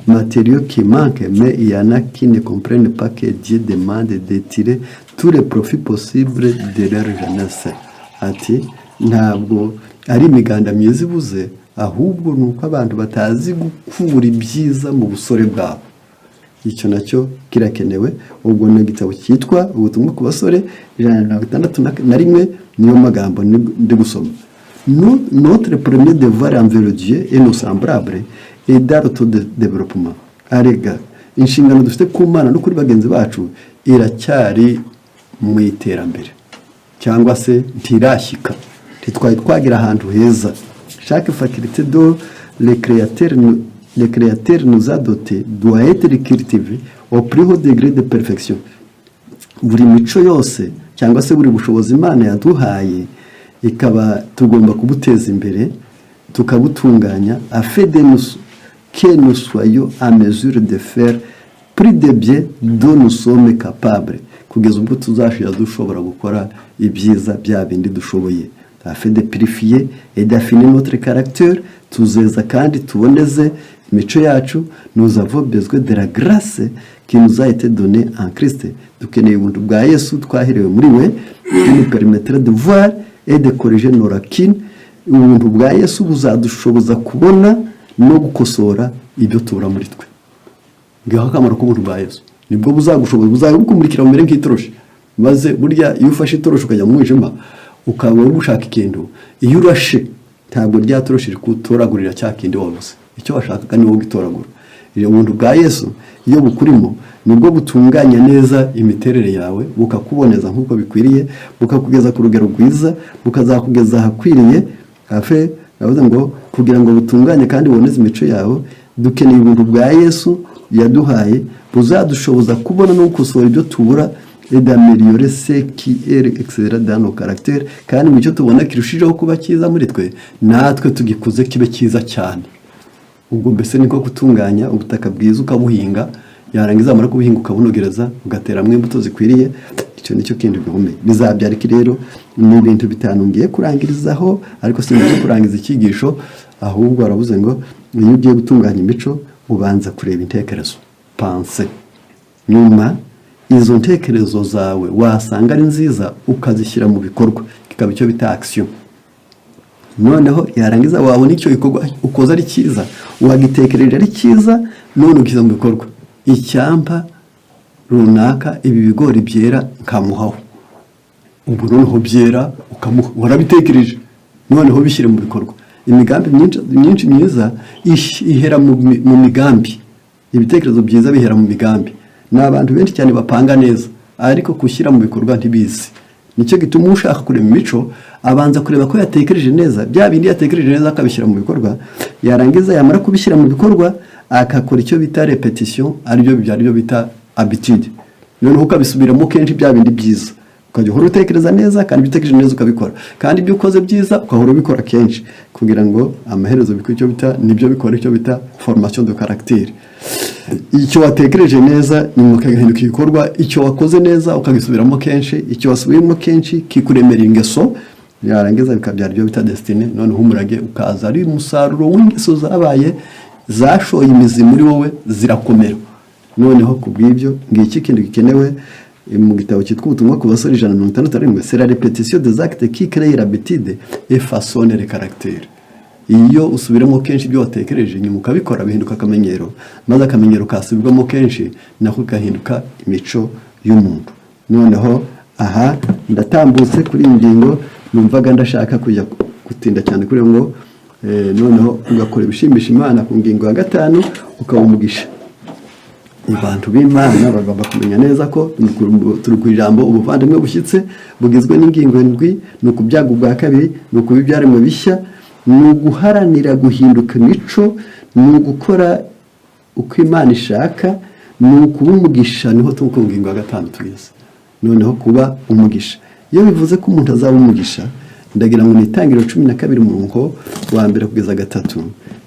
matériaux qui manquent, mais il y en a qui ne comprennent pas que Dieu demande de tirer tous les profits possibles de leur jeunesse." Ati ntabwo ari imiganda myiza ibuze, ahubwo ni uko abantu batazi gukura ibyiza mu busore bwabo. Icyo nacyo kirakenewe. Ubwo ni igitabo cyitwa Ubutumwa ku basore, 161, niyo magambo ndi gusoma. Notre premier devoir envers Dieu et nos semblables est dans développement. Arega inshingano dufite ku Mana no kuri bagenzi bacu iracyari mu iterambere, cyangwa se ntirashyika, ntitwari twagera ahantu heza. Chaque faculté dont le créateur nous a doté doit être cultivée au plus haut degré de perfection. Buri mico yose cyangwa se buri bushobozi Imana yaduhaye, ikaba tugomba kubuteza imbere, tukabutunganya, afin de nous que nous soyons à mesure de faire plus de bien dont nous sommes capables, kugeza ubwo tuzashira dushobora gukora ibyiza bya bindi dushoboye, afin de purifier et d'affiner notre caractère, tuzeza kandi tuboneze imico yacu. Nous avons besoin de la grâce qui nous a été donnée en Christ, dukeneye ubuntu bwa Yesu twaherewe muri we, qui nous permettra de voir et de corriger nos lacunes. Ubuntu bwa Yesu buzadushoboza kubona no gukosora ibyo tubura muri twe. Ngaho akamaro k'ubuntu bwa Yesu, nibwo buzagushoboza, buzagukumurikira bumere nk'itoroshi. Maze burya iyo ufashe itoroshi ukajya mu mwijima, ukaba uri gushaka ikintu, iyo urashe ntabwo rya toroshi rikutoragurira cya kindi wabuze. Icyo washakaga ni wowe ugitoragura. Ubuntu bwa Yesu iyo bukurimo, nibwo butunganya neza imiterere yawe, bukakuboneza nk'uko bikwiriye, bukakugeza ku rugero rwiza, bukazakugeza ahakwiriye. Hafe bavuze ngo kugira ngo butunganye kandi buboneze imico yawe, dukeneye ubuntu bwa Yesu yaduhaye, buzadushoboza kubona no gukosora ibyo tubura, et d'améliorer ce qui est excellent dans nos caractères, kandi mu cyo tubona kirushijeho kuba cyiza muri twe, natwe tugikuze kibe cyiza cyane. Ubwo mbese niko gutunganya ubutaka bwiza, ukabuhinga, yarangiza wamara kubuhinga ukabunogereza, ugateramo imbuto zikwiriye. Icyo nicyo kintu gikomeye. Bizabyara iki rero? Ni ibintu bitanu ngiye kurangirizaho, ariko si byo kurangiza icyigisho. Ahubwo baravuze ngo iyo ugiye gutunganya imico, ubanza kureba intekerezo, pensée. Nyuma izo ntekerezo zawe wasanga ari nziza, ukazishyira mu bikorwa, kikaba icyo bita action. Noneho yarangiza wabona icyo gikorwa ukoze ari cyiza, wagitekereje ari cyiza, none ugishyira mu bikorwa. Icyampa runaka ibi bigori byera nkamuhaho. Ubwo noneho byera ukamuha, warabitekereje, noneho bishyire mu bikorwa. Imigambi myinshi myinshi myiza ihera mu migambi. Ibitekerezo byiza bihera mu migambi. Ni abantu benshi cyane bapanga neza, ariko gushyira mu bikorwa ntibizi. Nicyo gituma ushaka kurema imico abanza kureba ko yatekereje neza, bya bindi yatekereje neza akabishyira mu bikorwa. Yarangiza yamara kubishyira mu bikorwa, akakora icyo bita répétition, aribyo byari byo bita habitude. Noneho ukabisubiramo kenshi bya bindi byiza, ukajya uhora utekereza neza, kandi ibyo utekereje neza ukabikora, kandi ibyo ukoze byiza ukahora ubikora kenshi, kugira ngo amaherezo bikore icyo bita, nibyo bikora icyo bita formation de caractère. Icyo watekereje neza nyuma kagahinduka igikorwa, icyo wakoze neza ukagisubiramo kenshi, icyo wasubiyemo kenshi kikuremera ingeso, yarangiza bikabyara ibyo bita destinée. Noneho umurage ukaza ari umusaruro w'ingeso zabaye, zashoye imizi muri wowe, zirakomera. Noneho ku bw'ibyo, ngiki ikintu gikenewe mu gitabo cyitwa Ubutumwa ku basore, 161: "C'est la répétition des actes qui crée l'habitude et façonne le caractère." Iyo usubiramo kenshi ibyo watekereje, nyuma ukabikora, bihinduka akamenyero, maze akamenyero kasubirwamo kenshi nako gahinduka imico y'umuntu. Noneho aha ndatambutse kuri iyi ngingo, numvaga ndashaka kujya gutinda cyane kuri ngo noneho ugakora ibishimisha Imana ku ngingo ya gatanu, ukaba umugisha. Abantu b'Imana bagomba kumenya neza ko turi ku ijambo ubuvandimwe bushyitse, bugizwe n'ingingo ndwi: ni ukubyaga ubwa kabiri, ni ukuba ibyaremwe bishya, ni uguharanira guhinduka imico, ni ugukora uko Imana ishaka, ni ukuba umugisha. Niho turi ku ngingo ya gatanu tugeze noneho, kuba umugisha. Iyo bivuze ko umuntu azaba umugisha, ndagira ngo ni Itangiriro 12, umurongo wa mbere kugeza gatatu.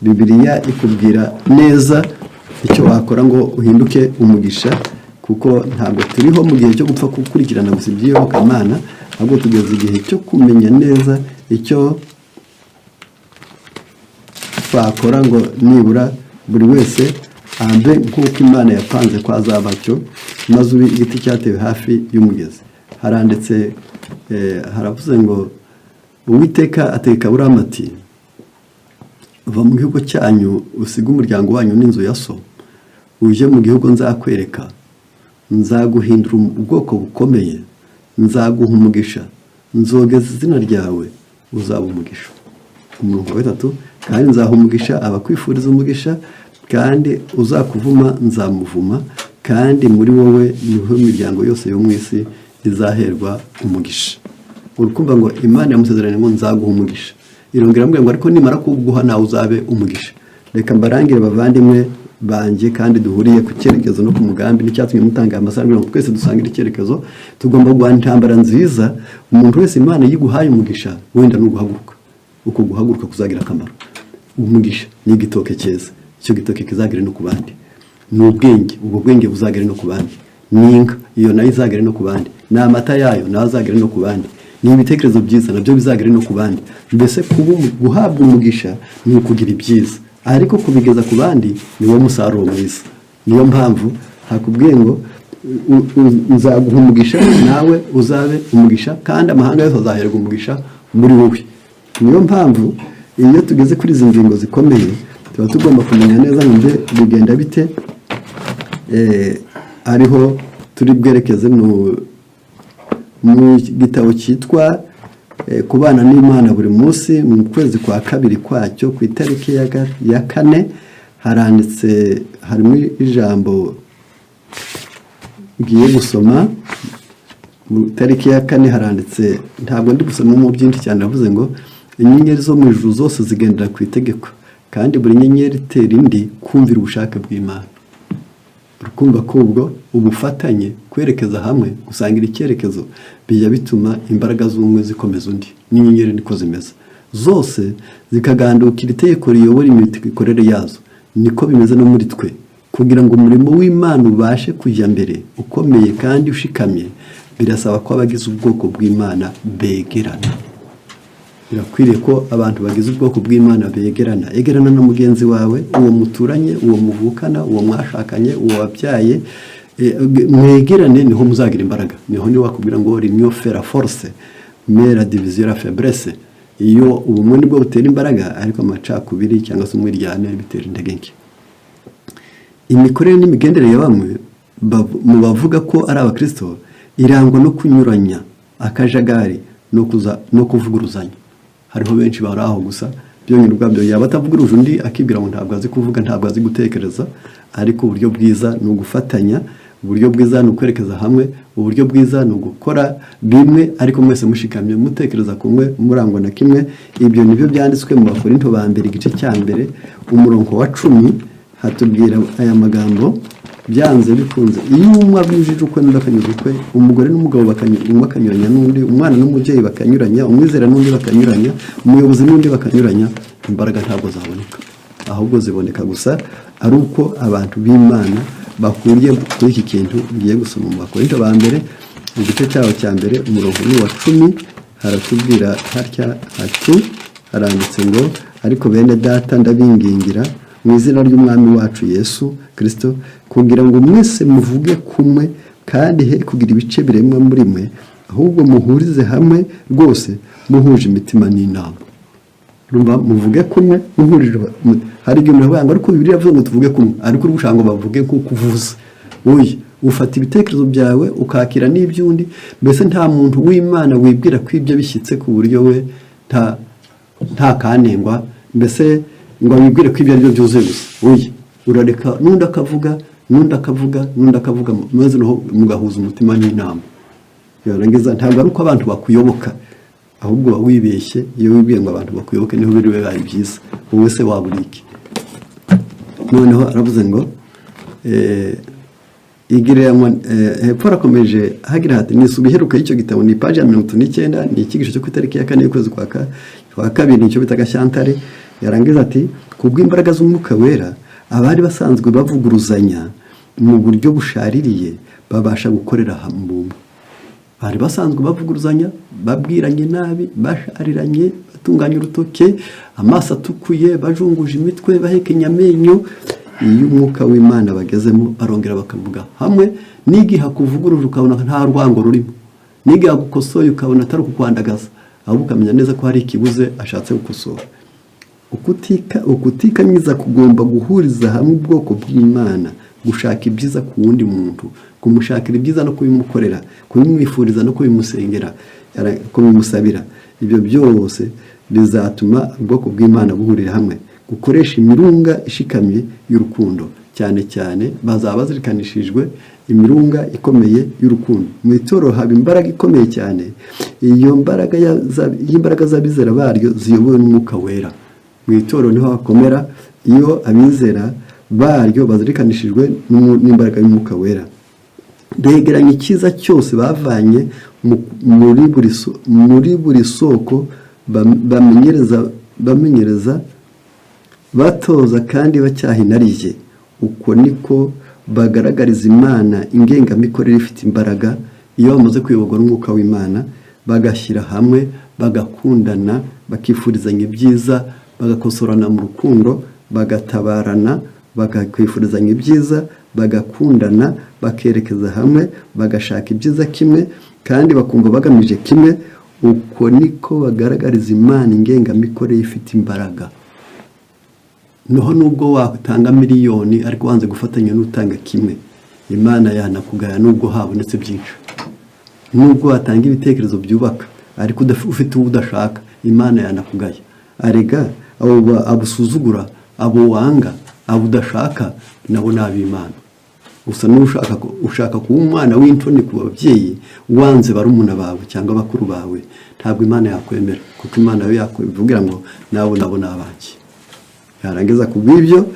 Bibiliya ikubwira neza icyo wakora ngo uhinduke umugisha, kuko ntabwo turiho mu gihe cyo gupfa gukurikirana gusa iby'iyobokamana, ahubwo tugeze igihe cyo kumenya neza icyo twakora ngo nibura buri wese abe nk'uko Imana yapanze ko azaba cyo, maze ube igiti cyatewe hafi y'umugezi. Haranditse, haravuze ngo: "Uwiteka ategeka Aburahamu ati: 'Va mu gihugu cyanyu, usige umuryango wanyu n'inzu ya so, uje mu gihugu nzakwereka. Nzaguhindura ubwoko bukomeye, nzaguha umugisha, nzogeza izina ryawe, uzaba umugisha.'" Umurongo wa gatatu: "Kandi nzaha umugisha abakwifuriza umugisha, kandi uzakuvuma nzamuvuma, kandi muri wowe niho imiryango yose yo mu isi izaherwa umugisha." Uri kumva ngo Imana yamusezeranye ngo nzaguha umugisha, irongera amubwira ngo ariko nimara kuwuguha nawe uzabe umugisha. Reka mbarangire, bavandimwe banjye, kandi duhuriye ku cyerekezo no ku mugambi, n'icyatumye mutanga amasaha kugira ngo twese dusangire icyerekezo. Tugomba guhana intambara nziza. Umuntu wese Imana yiguhaye umugisha, wenda ni uguhaguruka. Uko guhaguruka kuzagira akamaro. Umugisha ni igitoke cyeza, icyo gitoke kizagere no ku bandi. Ni ubwenge, ubwo bwenge buzagere no ku bandi. Ni inka, iyo nayo izagere no ku bandi. Ni amata yayo, nayo azagere no ku bandi. Ni ibitekerezo byiza, nabyo bizagere no ku bandi. Mbese kuba guhabwa umugisha ni ukugira ibyiza, ariko kubigeza ku bandi ni wo musaruro mwiza. Niyo mpamvu hakubwiye ngo nzaguha umugisha, nawe uzabe umugisha, kandi amahanga yose azaherwa umugisha muri wowe. Niyo mpamvu iyo tugeze kuri izi ngingo zikomeye, tuba tugomba kumenya neza ngo mbe bigenda bite? Ariho turi bwerekeze mu gitabo cyitwa Kubana n'Imana buri munsi, mu kwezi kwa kabiri kwacyo, ku itariki ya 4, haranditse, harimo ijambo ngiye gusoma. Mu itariki ya 4 haranditse, ntabwo ndi gusomamo byinshi cyane, navuze ngo: "Inyenyeri zo mu ijuru zose zigendera ku itegeko, kandi buri nyenyeri itera indi kumvira ubushake bw'Imana." Urukumva ko ubwo ubufatanye, kwerekeza hamwe, gusangira icyerekezo, bijya bituma imbaraga z'umwe zikomeza undi. N'inyenyeri niko zimeze, zose zikagandukira itegeko riyobora imikorere yazo. Niko bimeze no muri twe. Kugira ngo umurimo w'Imana ubashe kujya mbere ukomeye kandi ushikamye, birasaba ko abagize ubwoko bw'Imana begerana. Birakwiriye ko abantu bagize ubwoko bw'Imana begerana. Egerana na mugenzi wawe, uwo muturanye, uwo muvukana, uwo mwashakanye, uwo wabyaye, mwegerane, niho muzagira imbaraga. Niho niwe wakubwira ngo "L'union fait la force, mais la division la faiblesse." Iyo ubumwe nibwo butera imbaraga, ariko amacakubiri cyangwa se umwiryane bitera intege nke. Imikorere n'imigendere ya bamwe mu bavuga ko ari abakristo irangwa no kunyuranya, akajagari no kuvuguruzanya. Hariho benshi bari aho gusa byonyine ubwabyo, yaba atavuguruje undi akibwira ngo ntabwo azi kuvuga, ntabwo azi gutekereza. Ariko uburyo bwiza ni ugufatanya, uburyo bwiza ni ukwerekeza hamwe, uburyo bwiza ni ugukora bimwe ariko mwese mushikamye, mutekereza kumwe, murangwa na kimwe. Ibyo nibyo byanditswe mu Bakorinto ba mbere, igice cya mbere, umurongo wa 10, hatubwira aya magambo: "Byanze bikunze, iyo umwe abujije ukwe n'undi akanyuza ukwe, umugore n'umugabo umwe akanyuranya n'undi, umwana n'umubyeyi bakanyuranya, umwizera n'undi bakanyuranya, umuyobozi n'undi bakanyuranya, imbaraga ntabwo zaboneka. Ahubwo ziboneka gusa ari uko abantu b'Imana bahuriye kuri iki kintu ngiye gusoma mu Bakorinto ba mbere, igice cyaho cya mbere, umurongo ni uwa 10. Haratubwira hatya hati, haranditse ngo: 'Ariko bene data, ndabingingira mu izina ry'Umwami wacu Yesu Kirisito, kugira ngo mwese muvuge kumwe, kandi he kugira ibice biremwa muri mwe, ahubwo muhurize hamwe rwose muhuje imitima n'inama.'" Urumva, muvuge kumwe muhurije. Hari igihe umuntu avuga ngo ariko Bibiliya yavuze ngo tuvuge kumwe, ariko uri gushaka ngo bavuge nk'uko uvuze. Oya, ufata ibitekerezo byawe ukakira n'iby'undi. Mbese nta muntu w'Imana wibwira ko ibyo bishyitse ku buryo we nta kanengwa, mbese ngo wibwire ko ibyo ari byo byuzuye gusa. Oya, urareka n'undi akavuga. N'undi akavuga, n'undi akavuga, maze noneho mugahuza umutima n'inama. Yarangiza, ntabwo ari uko abantu bakuyoboka, ahubwo uba wibeshye iyo wibwiye ngo abantu bakuyoboke niho biri bibaye byiza. Wowe se wabura iki? Noneho aravuze ngo igereranywa hepfo arakomeje hagira hati: ni isuku iheruka y'icyo gitabo, ni paji ya 39, ni icyigisho cyo ku itariki ya 4 y'ukwezi kwa kabiri, nicyo bita Gashyantare. Yarangiza ati: kubw'imbaraga z'Umwuka Wera, abari basanzwe bavuguruzanya mu buryo bushaririye babasha gukorera mu bumwe. Bari basanzwe bavuguruzanya, babwiranye nabi, bashariranye, batunganya urutoke, amaso atukuye, bajunguje imitwe, bahekenya amenyo. Iyo Umwuka w'Imana bagezemo, barongera bakavuga hamwe. N'igihe akuvuguruje ukabona nta rwango rurimo, n'igihe agukosoye ukabona atari ukukwandagaza, ahubwo ukamenya neza ko hari ikibuze ashatse gukosora. Ukutikanyiza kugomba guhuriza hamwe ubwoko bw'Imana, gushaka ibyiza ku wundi muntu, kumushakira ibyiza no kubimukorera, kubimwifuriza no kubimusengera, kubimusabira. Ibyo byose bizatuma ubwoko bw'Imana buhurira hamwe, gukoresha imirunga ishikamye y'urukundo. Cyane cyane bazaba bazirikanishijwe imirunga ikomeye y'urukundo. Mu itorero haba imbaraga ikomeye cyane iyo mbaraga y'imbaraga z'abizera baryo ziyobowe n'Umwuka Wera. Mu itorero niho hakomera iyo abizera baryo bazirikanishijwe n'imbaraga y'Umwuka Wera. Begeranya icyiza cyose bavanye muri buri soko bamenyereza, batoza kandi bacyaha inarijye. Uko niko bagaragariza Imana ingengamikorere ifite imbaraga. Iyo bamaze kuyoborwa n'Umwuka w'Imana, bagashyira hamwe, bagakundana, bakifurizanya ibyiza, bagakosorana mu rukundo, bagatabarana, bakakwifurizanya ibyiza, bagakundana, bakerekeza hamwe, bagashaka ibyiza kimwe kandi bakumva bagamije kimwe, uko niko bagaragariza Imana ingengamikorere ifite imbaraga. Noho nubwo watanga miliyoni ariko wanze gufatanya n'utanga kimwe, Imana yanakugaya nubwo habonetse byinshi. Nubwo watanga ibitekerezo byubaka ariko ufite uwo udashaka, Imana yanakugaya. Arega abo abusuzugura, abo wanga, abo udashaka, nabo ni ab'Imana. Gusa n'ushaka ushaka kuba umwana w'intoni ku babyeyi, wanze barumuna bawe cyangwa bakuru bawe, ntabwo Imana yakwemera, kuko Imana yo yakwivugira ngo nabo nabo ni abanjye. Yarangiza ku bw'ibyo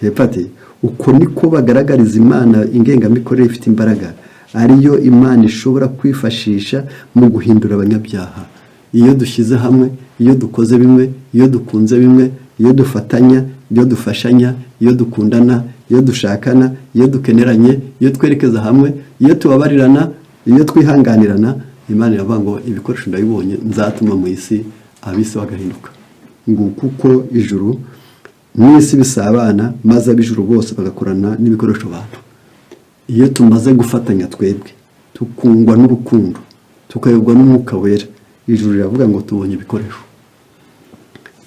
hepfo ati: uko niko bagaragariza Imana ingengamikorere ifite imbaraga, ariyo Imana ishobora kwifashisha mu guhindura abanyabyaha. Iyo dushyize hamwe, iyo dukoze bimwe, iyo dukunze bimwe, iyo dufatanya, iyo dufashanya, iyo dukundana, iyo dushakana, iyo dukeneranye, iyo twerekeza hamwe, iyo tubabarirana, iyo twihanganirana, Imana iravuga ngo: ibikoresho ndabibonye, nzatuma mu isi ab'isi bagahinduka. Nguko uko ijuru n'isi bisabana, maze ab'ijuru bose bagakorana n'ibikoresho bantu. Iyo tumaze gufatanya twebwe, tukungwa n'urukundo, tukayoborwa n'Umwuka Wera, ijuru riravuga ngo: tubonye ibikoresho.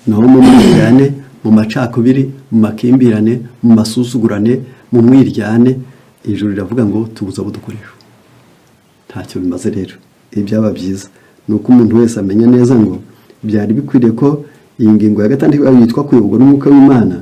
Naho mu mwiryane, mu macakubiri, mu makimbirane, mu masuzugurane, mu mwiryane, ijuru riravuga ngo: tubuze abo dukoresha, ntacyo bimaze. Rero ibyaba byiza ni uko umuntu wese amenya neza ngo byari bikwiriye ko iyi ngingo ya gatandatu yitwa kuyoborwa n'Umwuka w'Imana.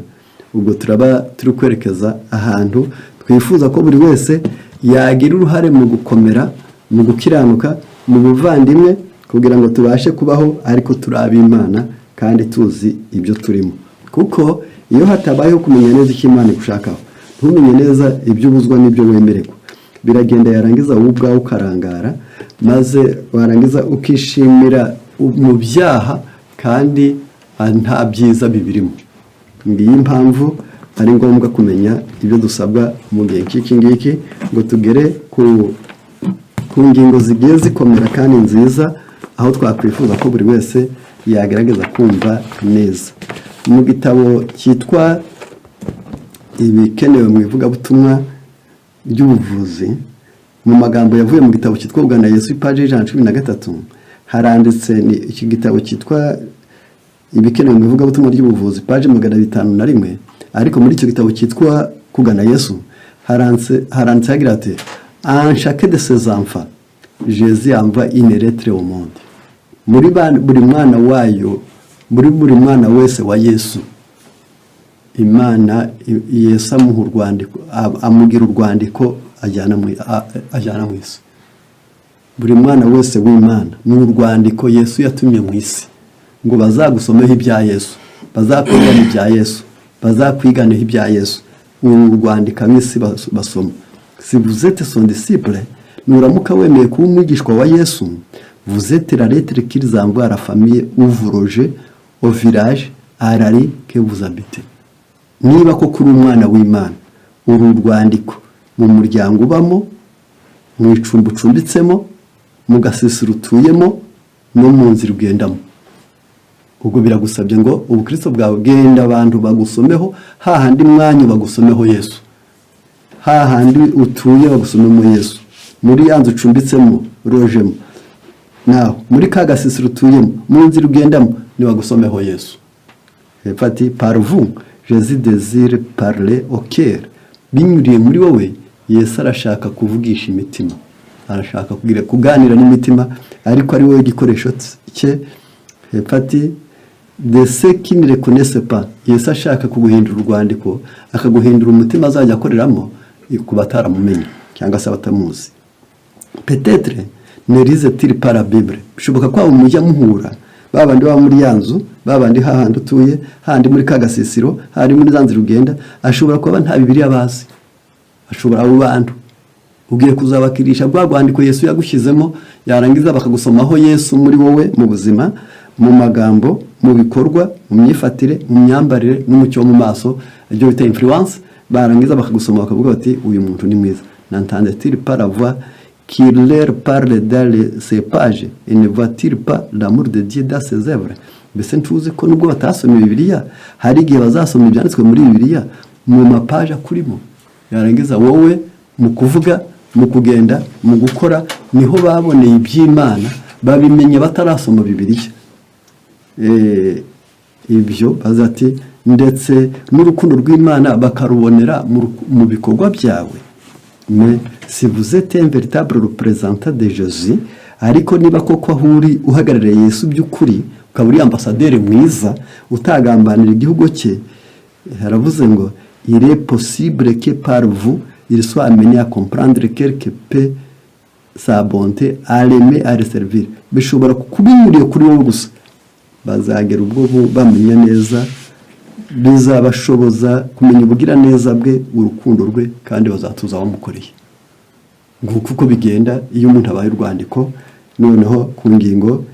Ubwo turaba turi kwerekeza ahantu twifuza ko buri wese yagira uruhare mu gukomera, mu gukiranuka, mu buvandimwe, kugira ngo tubashe kubaho ariko turi ab'Imana kandi tuzi ibyo turimo. Kuko iyo hatabayeho kumenya neza icyo Imana igushakaho, ntumenye neza ibyo ubuzwa n'ibyo wemererwa, biragenda yarangiza wowe ubwawe ukarangara, maze warangiza ukishimira mu byaha kandi nta byiza bibirimo. Ngiyi impamvu ari ngombwa kumenya ibyo dusabwa mu gihe nk'iki ngiki, ngo tugere ku ngingo zigiye zikomera kandi nziza, aho twakwifuza ko buri wese yagerageza kumva neza. Mu gitabo cyitwa Ibikenewe mu Ivugabutumwa ry'Ubuvuzi, mu magambo yavuye mu gitabo cyitwa Kugana Yesu, ipaji y'113, haranditse, ni iki gitabo cyitwa Ibikenewe mu Ivugabutumwa ry'Ubuvuzi, paji 501. Ariko muri icyo gitabo cyitwa Kugana Yesu haranditse hagira ati: "En chacun de ses enfants, Jésus envoie une lettre au monde." Muri buri mwana wayo, muri buri mwana wese wa Yesu. Imana, Yesu amuha urwandiko, amugira urwandiko ajyana mu isi. Buri mwana wese w'Imana ni urwandiko Yesu yatumye mu isi ngo bazagusomeho ibya Yesu, bazakwigane ibya Yesu, bazakwiganeho ibya Yesu. Uru rwandiko ab'isi basoma. Si vous êtes son disciple, nuramuka wemeye kuba umwigishwa wa Yesu, vous êtes la lettre qu'ils envoient à la famille où vous logez, au village, à la rue que vous habitez. Niba koko uri umwana w'Imana, uru rwandiko mu muryango ubamo, mu icumbi ucumbitsemo, mu gasisiro utuyemo no mu nzira ugendamo. Ubwo biragusabye ngo ubukristo bwawe, genda abantu bagusomeho, hahandi mwanya bagusomeho Yesu, hahandi utuye bagusomemo Yesu, muri ya nzu ucumbitsemo, logement, naho muri ka gasisiro utuyemo, mu nzira ugendamo, nibagusomeho Yesu. Hepfo ati: "Par vous, Jésus désire parler au cœur." Binyuriye muri wowe, Yesu arashaka kuvugisha imitima, arashaka kuganira n'imitima, ariko ari wowe igikoresho cye. Hepfo ati: "De ceux qui ne le connaissent pas." Yesu ashaka kuguhindura urwandiko, akaguhindura umutima azajya akoreramo ku bataramumenye cyangwa se abatamuzi. "Peut-être ne lisent-ils pas la Bible?" Bishoboka ko abo mujya muhura, ba bandi baba muri ya nzu, ba bandi hahandi utuye, hahandi muri ka gasisiro, hahandi muri za nzira ugenda, ashobora kuba nta Bibiliya bazi. Ashobora, abo bantu ugiye kuzabakirisha rwa rwandiko Yesu yagushyizemo, yarangiza bakagusomaho Yesu muri wowe, mu buzima, mu magambo, mu bikorwa, mu myifatire, mu myambarire n'umucyo wo mu maso, ibyo bita influence. Barangiza bakagusoma, bakavuga bati: "Uyu muntu ni mwiza." "N'entendent-ils pas la voix qui leur parle dans ces pages et ne voient-ils pas l'amour de Dieu dans ses œuvres?" Mbese ntuzi ko nubwo batasomye Bibiliya, hari igihe bazasoma ibyanditswe muri Bibiliya mu mapaje akurimo? Yarangiza wowe mu kuvuga, mu kugenda, mu gukora, niho baboneye iby'Imana, babimenye batarasoma Bibiliya. Ibyo bazati ndetse n'urukundo rw'Imana bakarubonera mu bikorwa byawe. "Mais si vous êtes un véritable représentant de Jésus", ariko niba koko aho uri uhagarariye Yesu by'ukuri, ukaba uri ambasaderi mwiza utagambanira igihugu cye, haravuze ngo: "Il est possible que par vous il soit amené à comprendre quelque peu sa bonté, à l'aimer, à le servir." Bishobora kubinyuriye kuri wowe gusa, bazagera ubwo bamenya neza, bizabashoboza kumenya ubugiraneza bwe, urukundo rwe, kandi bazatuza bamukoreye. Nguko uko bigenda iyo umuntu abaye urwandiko. Noneho ku ngingo,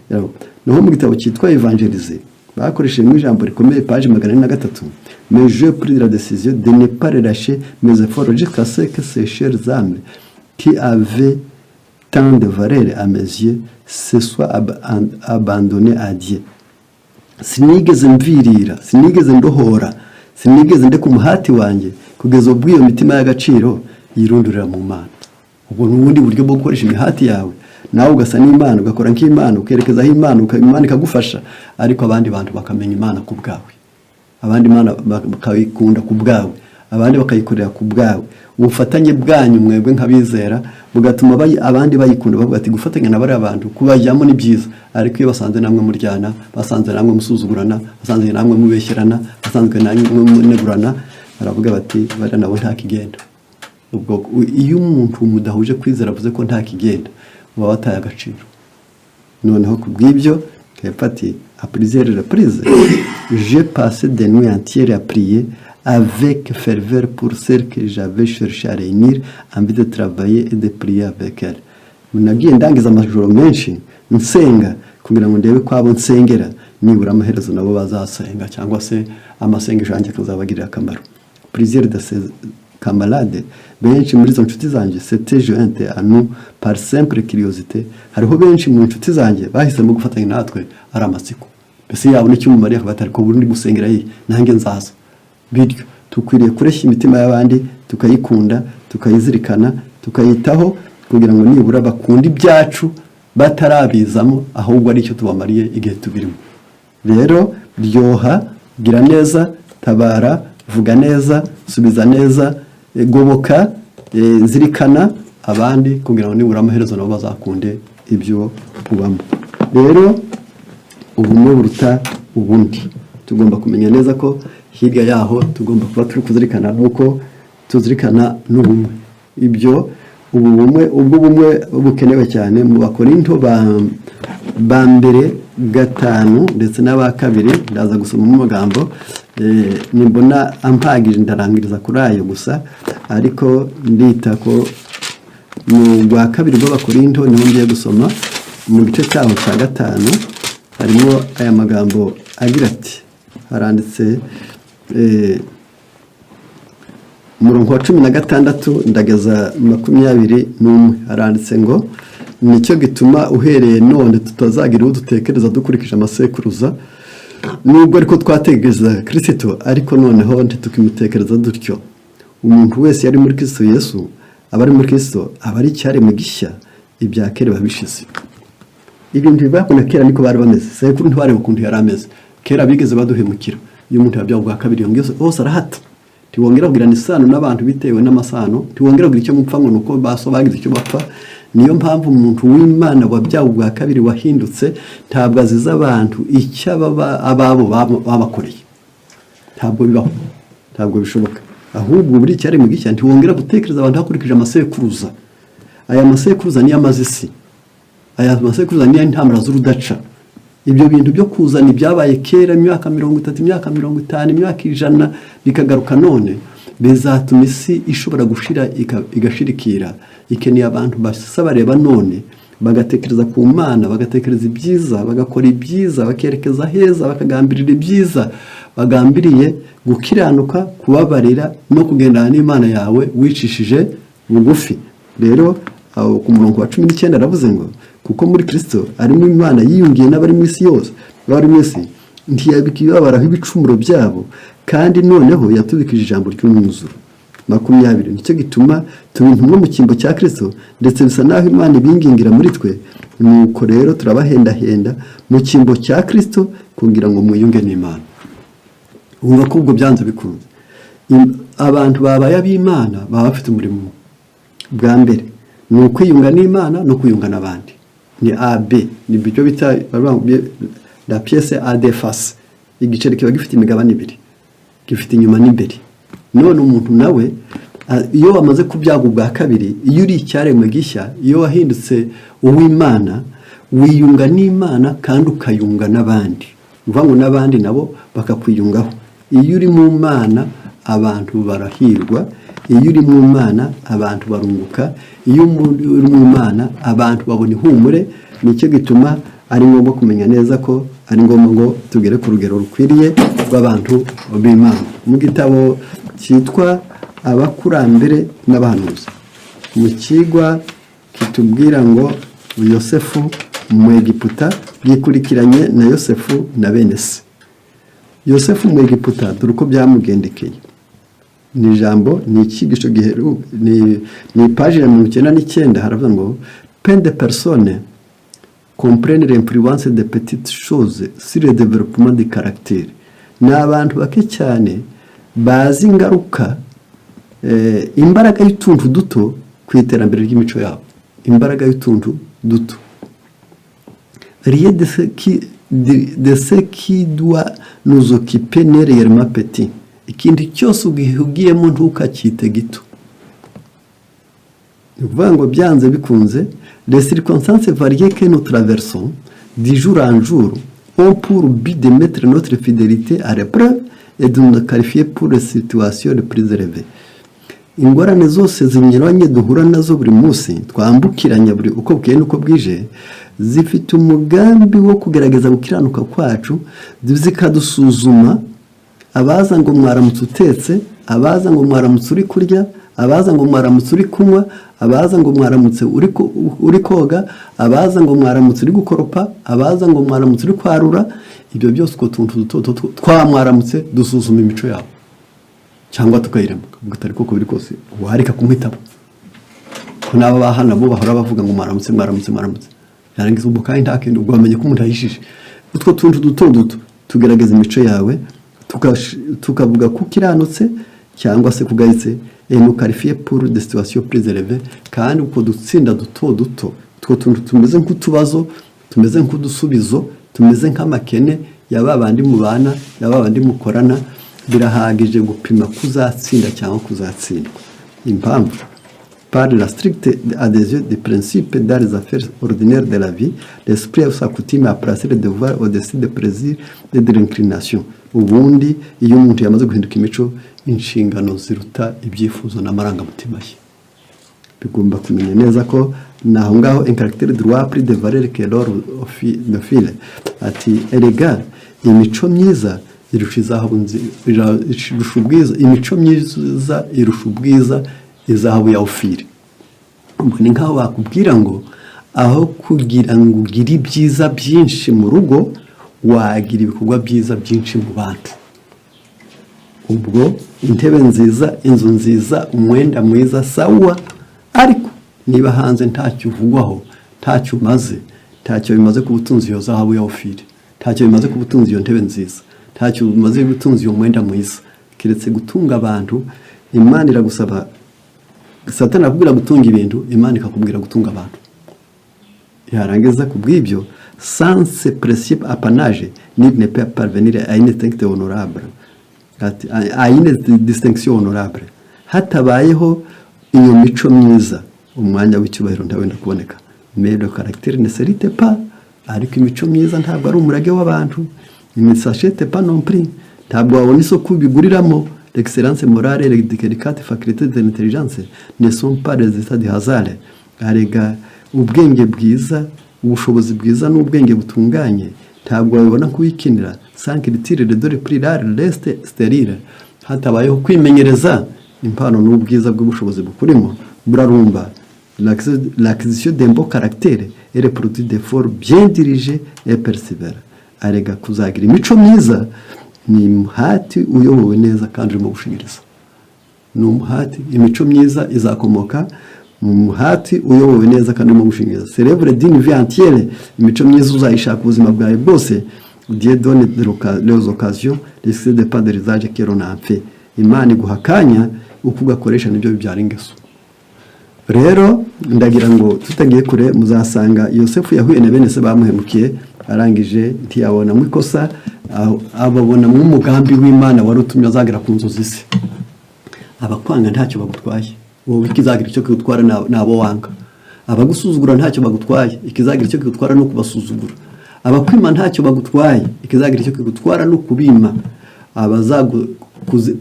naho mu gitabo cyitwa Évangéliser, bakoreshejemo ijambo rikomeye, page 403: "Mais je pris la décision de ne pas relâcher mes efforts jusqu'à ce que ces chères âmes qui avaient tant de valeur à mes yeux se soient abandonnées à Dieu." Sinigeze mvirira, sinigeze ndohora, sinigeze ndeka umuhati wanjye kugeza ubwo iyo mitima y'agaciro yirundurira mu Mana. Ubwo ni ubundi buryo bwo gukoresha imihati yawe, nawe ugasa n'Imana, ugakora nk'Imana, ukerekezaho Imana, Imana ikagufasha, ariko abandi bantu bakamenya Imana ku bwawe, abandi Imana bakayikunda ku bwawe, abandi bakayikorera ku bwawe. Ubufatanye bwanyu mwebwe nk'abizera bugatuma abandi bayikunda, bavuga ati: "Gufatanya na bariya bantu, kubajyamo ni byiza." Ariko iyo basanze namwe muryana, basanze namwe musuzugurana, basanze namwe mubeshyerana, basanzwe namwe munegurana, baravuga bati: "Bariya nabo nta kigenda." Ubwo iyo umuntu mudahuje kwizera avuze ko nta kigenda, uba wataye agaciro. Noneho ku bw'ibyo, hepfo ati: "À plusieurs reprises, j'ai passé des nuits entières à prier avec ferveur pour celles que j'avais cherché à réunir en vue de travailler et de prier avec elles." Nagiye ndangiza amajoro menshi nsenga kugira ngo ndebe ko abo nsengera nibura amaherezo nabo bazasenga, cyangwa se amasengesho yanjye akazabagirira akamaro. "Plusieurs de ces camarades", benshi muri izo nshuti zanjye, "s'étaient jointes à nous par simple curiosité." Hariho benshi mu nshuti zanjye bahisemo gufatanya natwe ari amatsiko. Mbese yabona icyo umumariye akaba atari ko bundi gusengera ye, nanjye nzaza. Bityo dukwiriye kureshya imitima y'abandi, tukayikunda, tukayizirikana, tukayitaho, kugira ngo nibura bakunde ibyacu batarabizamo, ahubwo ari icyo tubamariye igihe tubirimo. Rero ryoha, gira neza, tabara, vuga neza, subiza neza, goboka, zirikana abandi, kugira ngo nibura amaherezo nabo bazakunde ibyo ubamo. Rero ubumwe buruta ubundi. Tugomba kumenya neza ko Hirya yaho tugomba kuba turi kuzirikana nuko tuzirikana n'ubumwe. Ibyo ubu bumwe, ubwo bumwe bukenewe cyane mu Bakorinto ba mbere 5 ndetse n'aba kabiri. Ndaza gusoma amagambo nimbona ampagije, ndarangiriza kuri ayo gusa, ariko ndita ko mu rwa kabiri rw'Abakorinto niho ngiye gusoma. Mu gice cyaho cya 5 harimo aya magambo agira ati, haranditse umurongo wa 16 ndageza 21, haranditse ngo: "Nicyo gituma uhereye none tutazagira uwo dutekereza dukurikije amasekuruza. Nubwo ariko twatekereza Kirisito, ariko noneho ntitukimutekereza dutyo. Umuntu wese yari muri Kirisito Yesu, aba ari muri Kirisito, aba ari icyaremwe gishya, ibya kera biba bishize." Ibintu bibakunda kera niko bari bameze, sekuru ntibareba ukuntu yari ameze kera, bigeze baduhemukira. Iyo umuntu yabyawe ubwa kabiri, yongeye hose arahata, ntiwongera kugirana isano n'abantu bitewe n'amasano, ntiwongera kugira icyo mupfa ngo ni uko baso bagize icyo bapfa. Niyo mpamvu umuntu w'Imana wabyawe ubwa kabiri, wahindutse, ntabwo aziza abantu icyo ababo babakoreye. Ntabwo bibaho, ntabwo bishoboka. Ahubwo buri cyaremwe gishya, ntiwongera gutekereza abantu hakurikije amasekuruza. Aya masekuruza niyo amaze isi, aya masekuruza niyo intambara z'urudaca. Ibyo bintu byo kuzana ibyabaye kera, imyaka 30, imyaka 50, imyaka 100, bikagaruka none, bizatuma isi ishobora gushira igashirikira. Ikeneye abantu basa bareba none, bagatekereza ku Mana, bagatekereza ibyiza, bagakora ibyiza, bakerekeza heza, bakagambirira ibyiza, bagambiriye gukiranuka, kubabarira no kugendana n'Imana yawe wicishije bugufi. Rero aho ku murongo wa 19 aravuze ngo: "Kuko muri Kirisito arimo Imana yiyungiye n'abari mu isi yose, bari mu isi, ntiyabibabaraho ibicumuro byabo, kandi noneho yatubikije ijambo ry'umwuzuro." 20: "Nicyo gituma tuba intumwa mu cyimbo cya Kirisito, ndetse bisa naho Imana ibingingira muri twe. Nuko rero turabahendahenda mu cyimbo cya Kirisito kugira ngo mwiyunge n'Imana." Wumva ko ubwo byanze bikunze abantu babaye ab'Imana baba bafite umurimo. Bwa mbere ni ukwiyunga n'Imana no kwiyunga n'abandi. Ni a b, ni byo bita la pièce à deux faces. Igiceri kiba gifite imigabane ibiri, gifite inyuma n'imbere. None umuntu nawe iyo wamaze kubyaga ubwa kabiri, iyo uri icyaremwe gishya, iyo wahindutse uw'Imana, wiyunga n'Imana kandi ukayunga n'abandi. Ni ukuvuga ngo n'abandi nabo bakakwiyungaho. Iyo uri mu Mana, abantu barahirwa. Iyo uri mu Mana, abantu barunguka. Iyo uri mu Mana, abantu babona ihumure. Nicyo gituma ari ngombwa kumenya neza ko ari ngombwa ngo tugere ku rugero rukwiriye rw'abantu b'Imana. Mu gitabo cyitwa Abakurambere n'Abahanuzi, mu kigwa kitubwira ngo Yosefu mu Egiputa, byikurikiranye na Yosefu na bene se. Yosefu mu Egiputa, dore uko byamugendekeye. Ni ijambo, ni icyigisho giheru, ni paji ya 99. Haravuga ngo: "Peu de personnes comprennent l'influence des petites choses sur le développement du caractère." Ni abantu bake cyane bazi ingaruka, imbaraga y'utuntu duto ku iterambere ry'imico yabo, imbaraga y'utuntu duto. "Rien de ce qui doit nous occuper n'est réellement petit." Ikintu cyose ugihugiyemo ntukacyite gito. Ni ukuvuga ngo byanze bikunze, "Les circonstances variées que nous traversons du jour en jour ont pour but de mettre notre fidélité à l'épreuve et de nous qualifier pour les situations les plus élevées." Ingorane zose zinyuranye duhura nazo buri munsi, twambukiranya buri uko bukeye n'uko bwije, zifite umugambi wo kugerageza gukiranuka kwacu, zikadusuzuma. Abaza ngo mwaramutse utetse, abaza ngo mwaramutse uri kurya, abaza ngo mwaramutse uri kunywa, abaza ngo mwaramutse uri koga, abaza ngo mwaramutse uri gukoropa, abaza ngo mwaramutse uri kwarura, ibyo byose, utwo tuntu duto duto twa mwaramutse dusuzuma imico yabo cyangwa tukayirema, ukavuga utari koko biri kose wareka kumwitaba, ko n'aba bahana bo bahora bavuga ngo mwaramutse, mwaramutse, mwaramutse, yarangiza ubwo kandi nta kindi, ubwo bamenye ko umuntu yahishije. Utwo tuntu duto duto tugaragaza imico yawe, tukavuga ko ukiranutse cyangwa se kugayitse, et nous qualifier pour des situations plus élevées. Kandi utwo dutsinda duto duto, utwo tuntu tumeze nk'utubazo, tumeze nk'udusubizo, tumeze nk'amakene ya ba bandi mubana, ya ba bandi mukorana. Birahagije gupima kuzatsinda cyangwa kuzatsindwa. Impamvu: par la stricte adhésion des principes dans les affaires ordinaires de la vie, l'esprit s'accoutume à placer le devoir au-dessus des plaisirs et de l'inclination. Ubundi iyo umuntu yamaze guhinduka imico, inshingano ziruta ibyifuzo n'amarangamutima ye. Bigomba kumenya neza ko ni aho ngaho un caractère droit plus de valeur que l'or d'Ophir. Ati: "Erega imico myiza irusha izahabu, irusha ubwiza, imico myiza irusha ubwiza izahabu ya Ofiri." Ubwo ni nk'aho bakubwira ngo aho kugira ngo ugire ibyiza byinshi mu rugo, wagira ibikorwa byiza byinshi mu bantu. Ubwo intebe nziza, inzu nziza, umwenda mwiza, sawa, ariko niba hanze ntacyo uvugwaho, ntacyo umaze, ntacyo bimaze kuba utunze iyo zahabu ya Ofiri, ntacyo bimaze kuba utunze iyo ntebe nziza, ntacyo bimaze gutunza iyo mwenda mwiza, keretse gutunga abantu. Imana iragusaba, Satani akubwira gutunga ibintu, Imana ikakubwira gutunga abantu. Yarangiza ku bw'ibyo: sans ce précieux apanage, nul ne peut parvenir à une distinction honorable. Ati, à une distinction honorable. Hatabayeho iyo mico myiza, umwanya w'icyubahiro ntawenda kuboneka. Mais le caractère ne s'hérite pas. Ariko imico myiza ntabwo ari umurage w'abantu. Ne s'achète pas non plus, ntabwo wabona isoko ubiguriramo. L'excellence morale et les délicates facultés de l'intelligence ne sont pas les états du hasard. Arega ubwenge bwiza, ubushobozi bwiza n'ubwenge butunganye ntabwo wabibona kuwikinira. Sans culture, le don le plus rare reste stérile. Hatabayeho kwimenyereza, impano n'ubwiza bw'ubushobozi bukurimo burarumba. L'acquisition d'un bon caractère est le produit d'efforts bien dirigés et persévérants. Arega kuzagira imico myiza ni umuhati uyobowe neza kandi urimo gushinyiriza, ni umuhati. Imico myiza izakomoka mu muhati uyobowe neza kandi urimo gushinyiriza. C'est l'œuvre d'une vie entière. Imico myiza uzayishaka ubuzima bwawe bwose. Dieu donne les occasions, le dépend de l'usage que l'on en fait. Imana iguha akanya, uko ugakoresha nibyo bibyara ingeso. Rero ndagira ngo tutagiye kure, muzasanga Yosefu yahuye na bene se bamuhemukiye, arangije ntiyabonamo ikosa, ababonamo umugambi w'Imana wari utumye azagera ku nzozi ze. Abakwanga ntacyo bagutwaye, wowe ikizagira icyo kigutwara ni abo wanga. Abagusuzugura ntacyo bagutwaye, ikizagira icyo kigutwara ni ukubasuzugura. Abakwima ntacyo bagutwaye, ikizagira icyo kigutwara ni ukubima.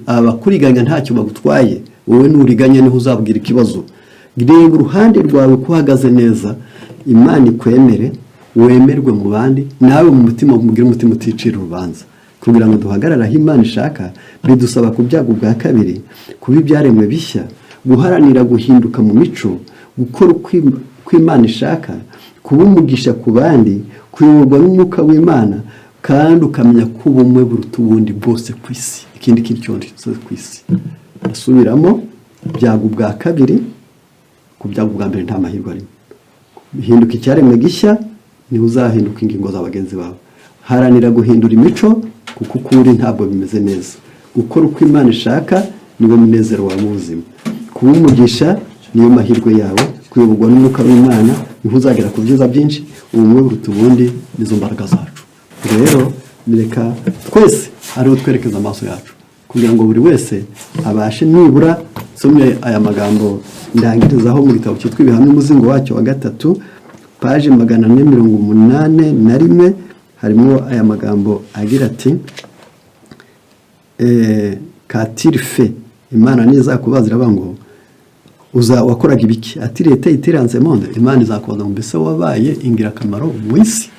Abakuriganya ntacyo bagutwaye, wowe nuriganya niho uzabwira ikibazo. Reba uruhande rwawe ko uhagaze neza, Imana ikwemere, wemerwe mu bandi, nawe mu mutima mugire umutima uticira urubanza. Kugira ngo duhagarare aho Imana ishaka, bidusaba kubyago bwa kabiri, kuba ibyaremwe bishya, guharanira guhinduka mu mico, gukora uko Imana ishaka, kuba umugisha ku bandi, kuyoborwa n'umwuka w'Imana, kandi ukamenya ko ubumwe buruta ubundi bwose ku isi, ikindi kintu cyose ku isi. Asubiramo: byago bwa kabiri. Ku byago bwa mbere nta mahirwe arimo. Hinduka icyaremwe gishya, niho uzahinduka ingingo za bagenzi bawe. Haranira guhindura imico, kuko ukuri ntabwo bimeze neza. Gukora uko Imana ishaka niwo munezero wawe mu buzima. Kuba umugisha niyo mahirwe yawe. Kuyoborwa n'umwuka w'Imana niho uzagera ku byiza byinshi. Ubumwe buruta ubundi, nizo mbaraga zacu. Rero reka twese ariho twerekeza amaso yacu, kugira ngo buri wese abashe nibura. Nsomye aya magambo ndangirizaho mu gitabo cyitwa Ibihamya, umuzingo wacyo wa gatatu, paje 481, harimo aya magambo agira ati: "Qu'a-t-il fait?" Imana nizakubaza, iravuga ngo uza wakoraga ibiki? A-t-il été utile en ce monde? Imana izakubaza ngo: "Mbese wabaye ingirakamaro mu isi?"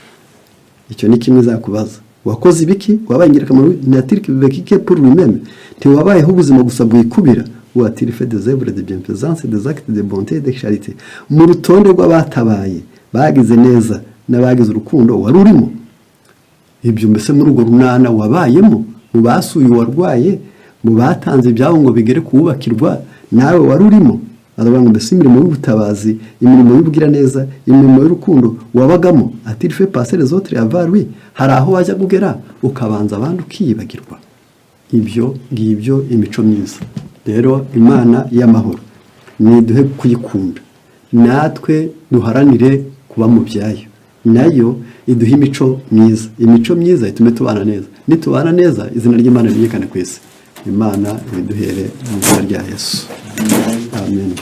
Icyo ni kimwe izakubaza: wakoze ibiki? Wabaye ingirakamaro? N'a-t-il vécu que pour lui-même? Ntiwabayeho ubuzima gusa bwikubira? Ou a-t-il fait des œuvres de bienfaisance, des actes de bonté et de charité? Mu rutonde rw'abatabaye, bagize neza n'abagize urukundo, wari urimo? Ibyo mbese muri urwo runana wabayemo? Mu basuye uwarwaye, mu batanze ibyabo ngo bigere kuwubakirwa, nawe wari urimo? Aravuga ngo: "Mbese imirimo y'ubutabazi, imirimo y'ubugiraneza, imirimo y'urukundo wabagamo?" A-t-il fait passer les autres avant lui? Hari aho wajya kugera ukabanza abandi ukiyibagirwa? Ibyo ngibyo imico myiza. Rero Imana y'amahoro niduhe kuyikunda, natwe duharanire kuba mu byayo, nayo iduhe imico myiza. Imico myiza itume tubana neza. Nitubana neza, izina ry'Imana rimenyekane ku isi. Imana ibiduhere mu izina rya Yesu, amen.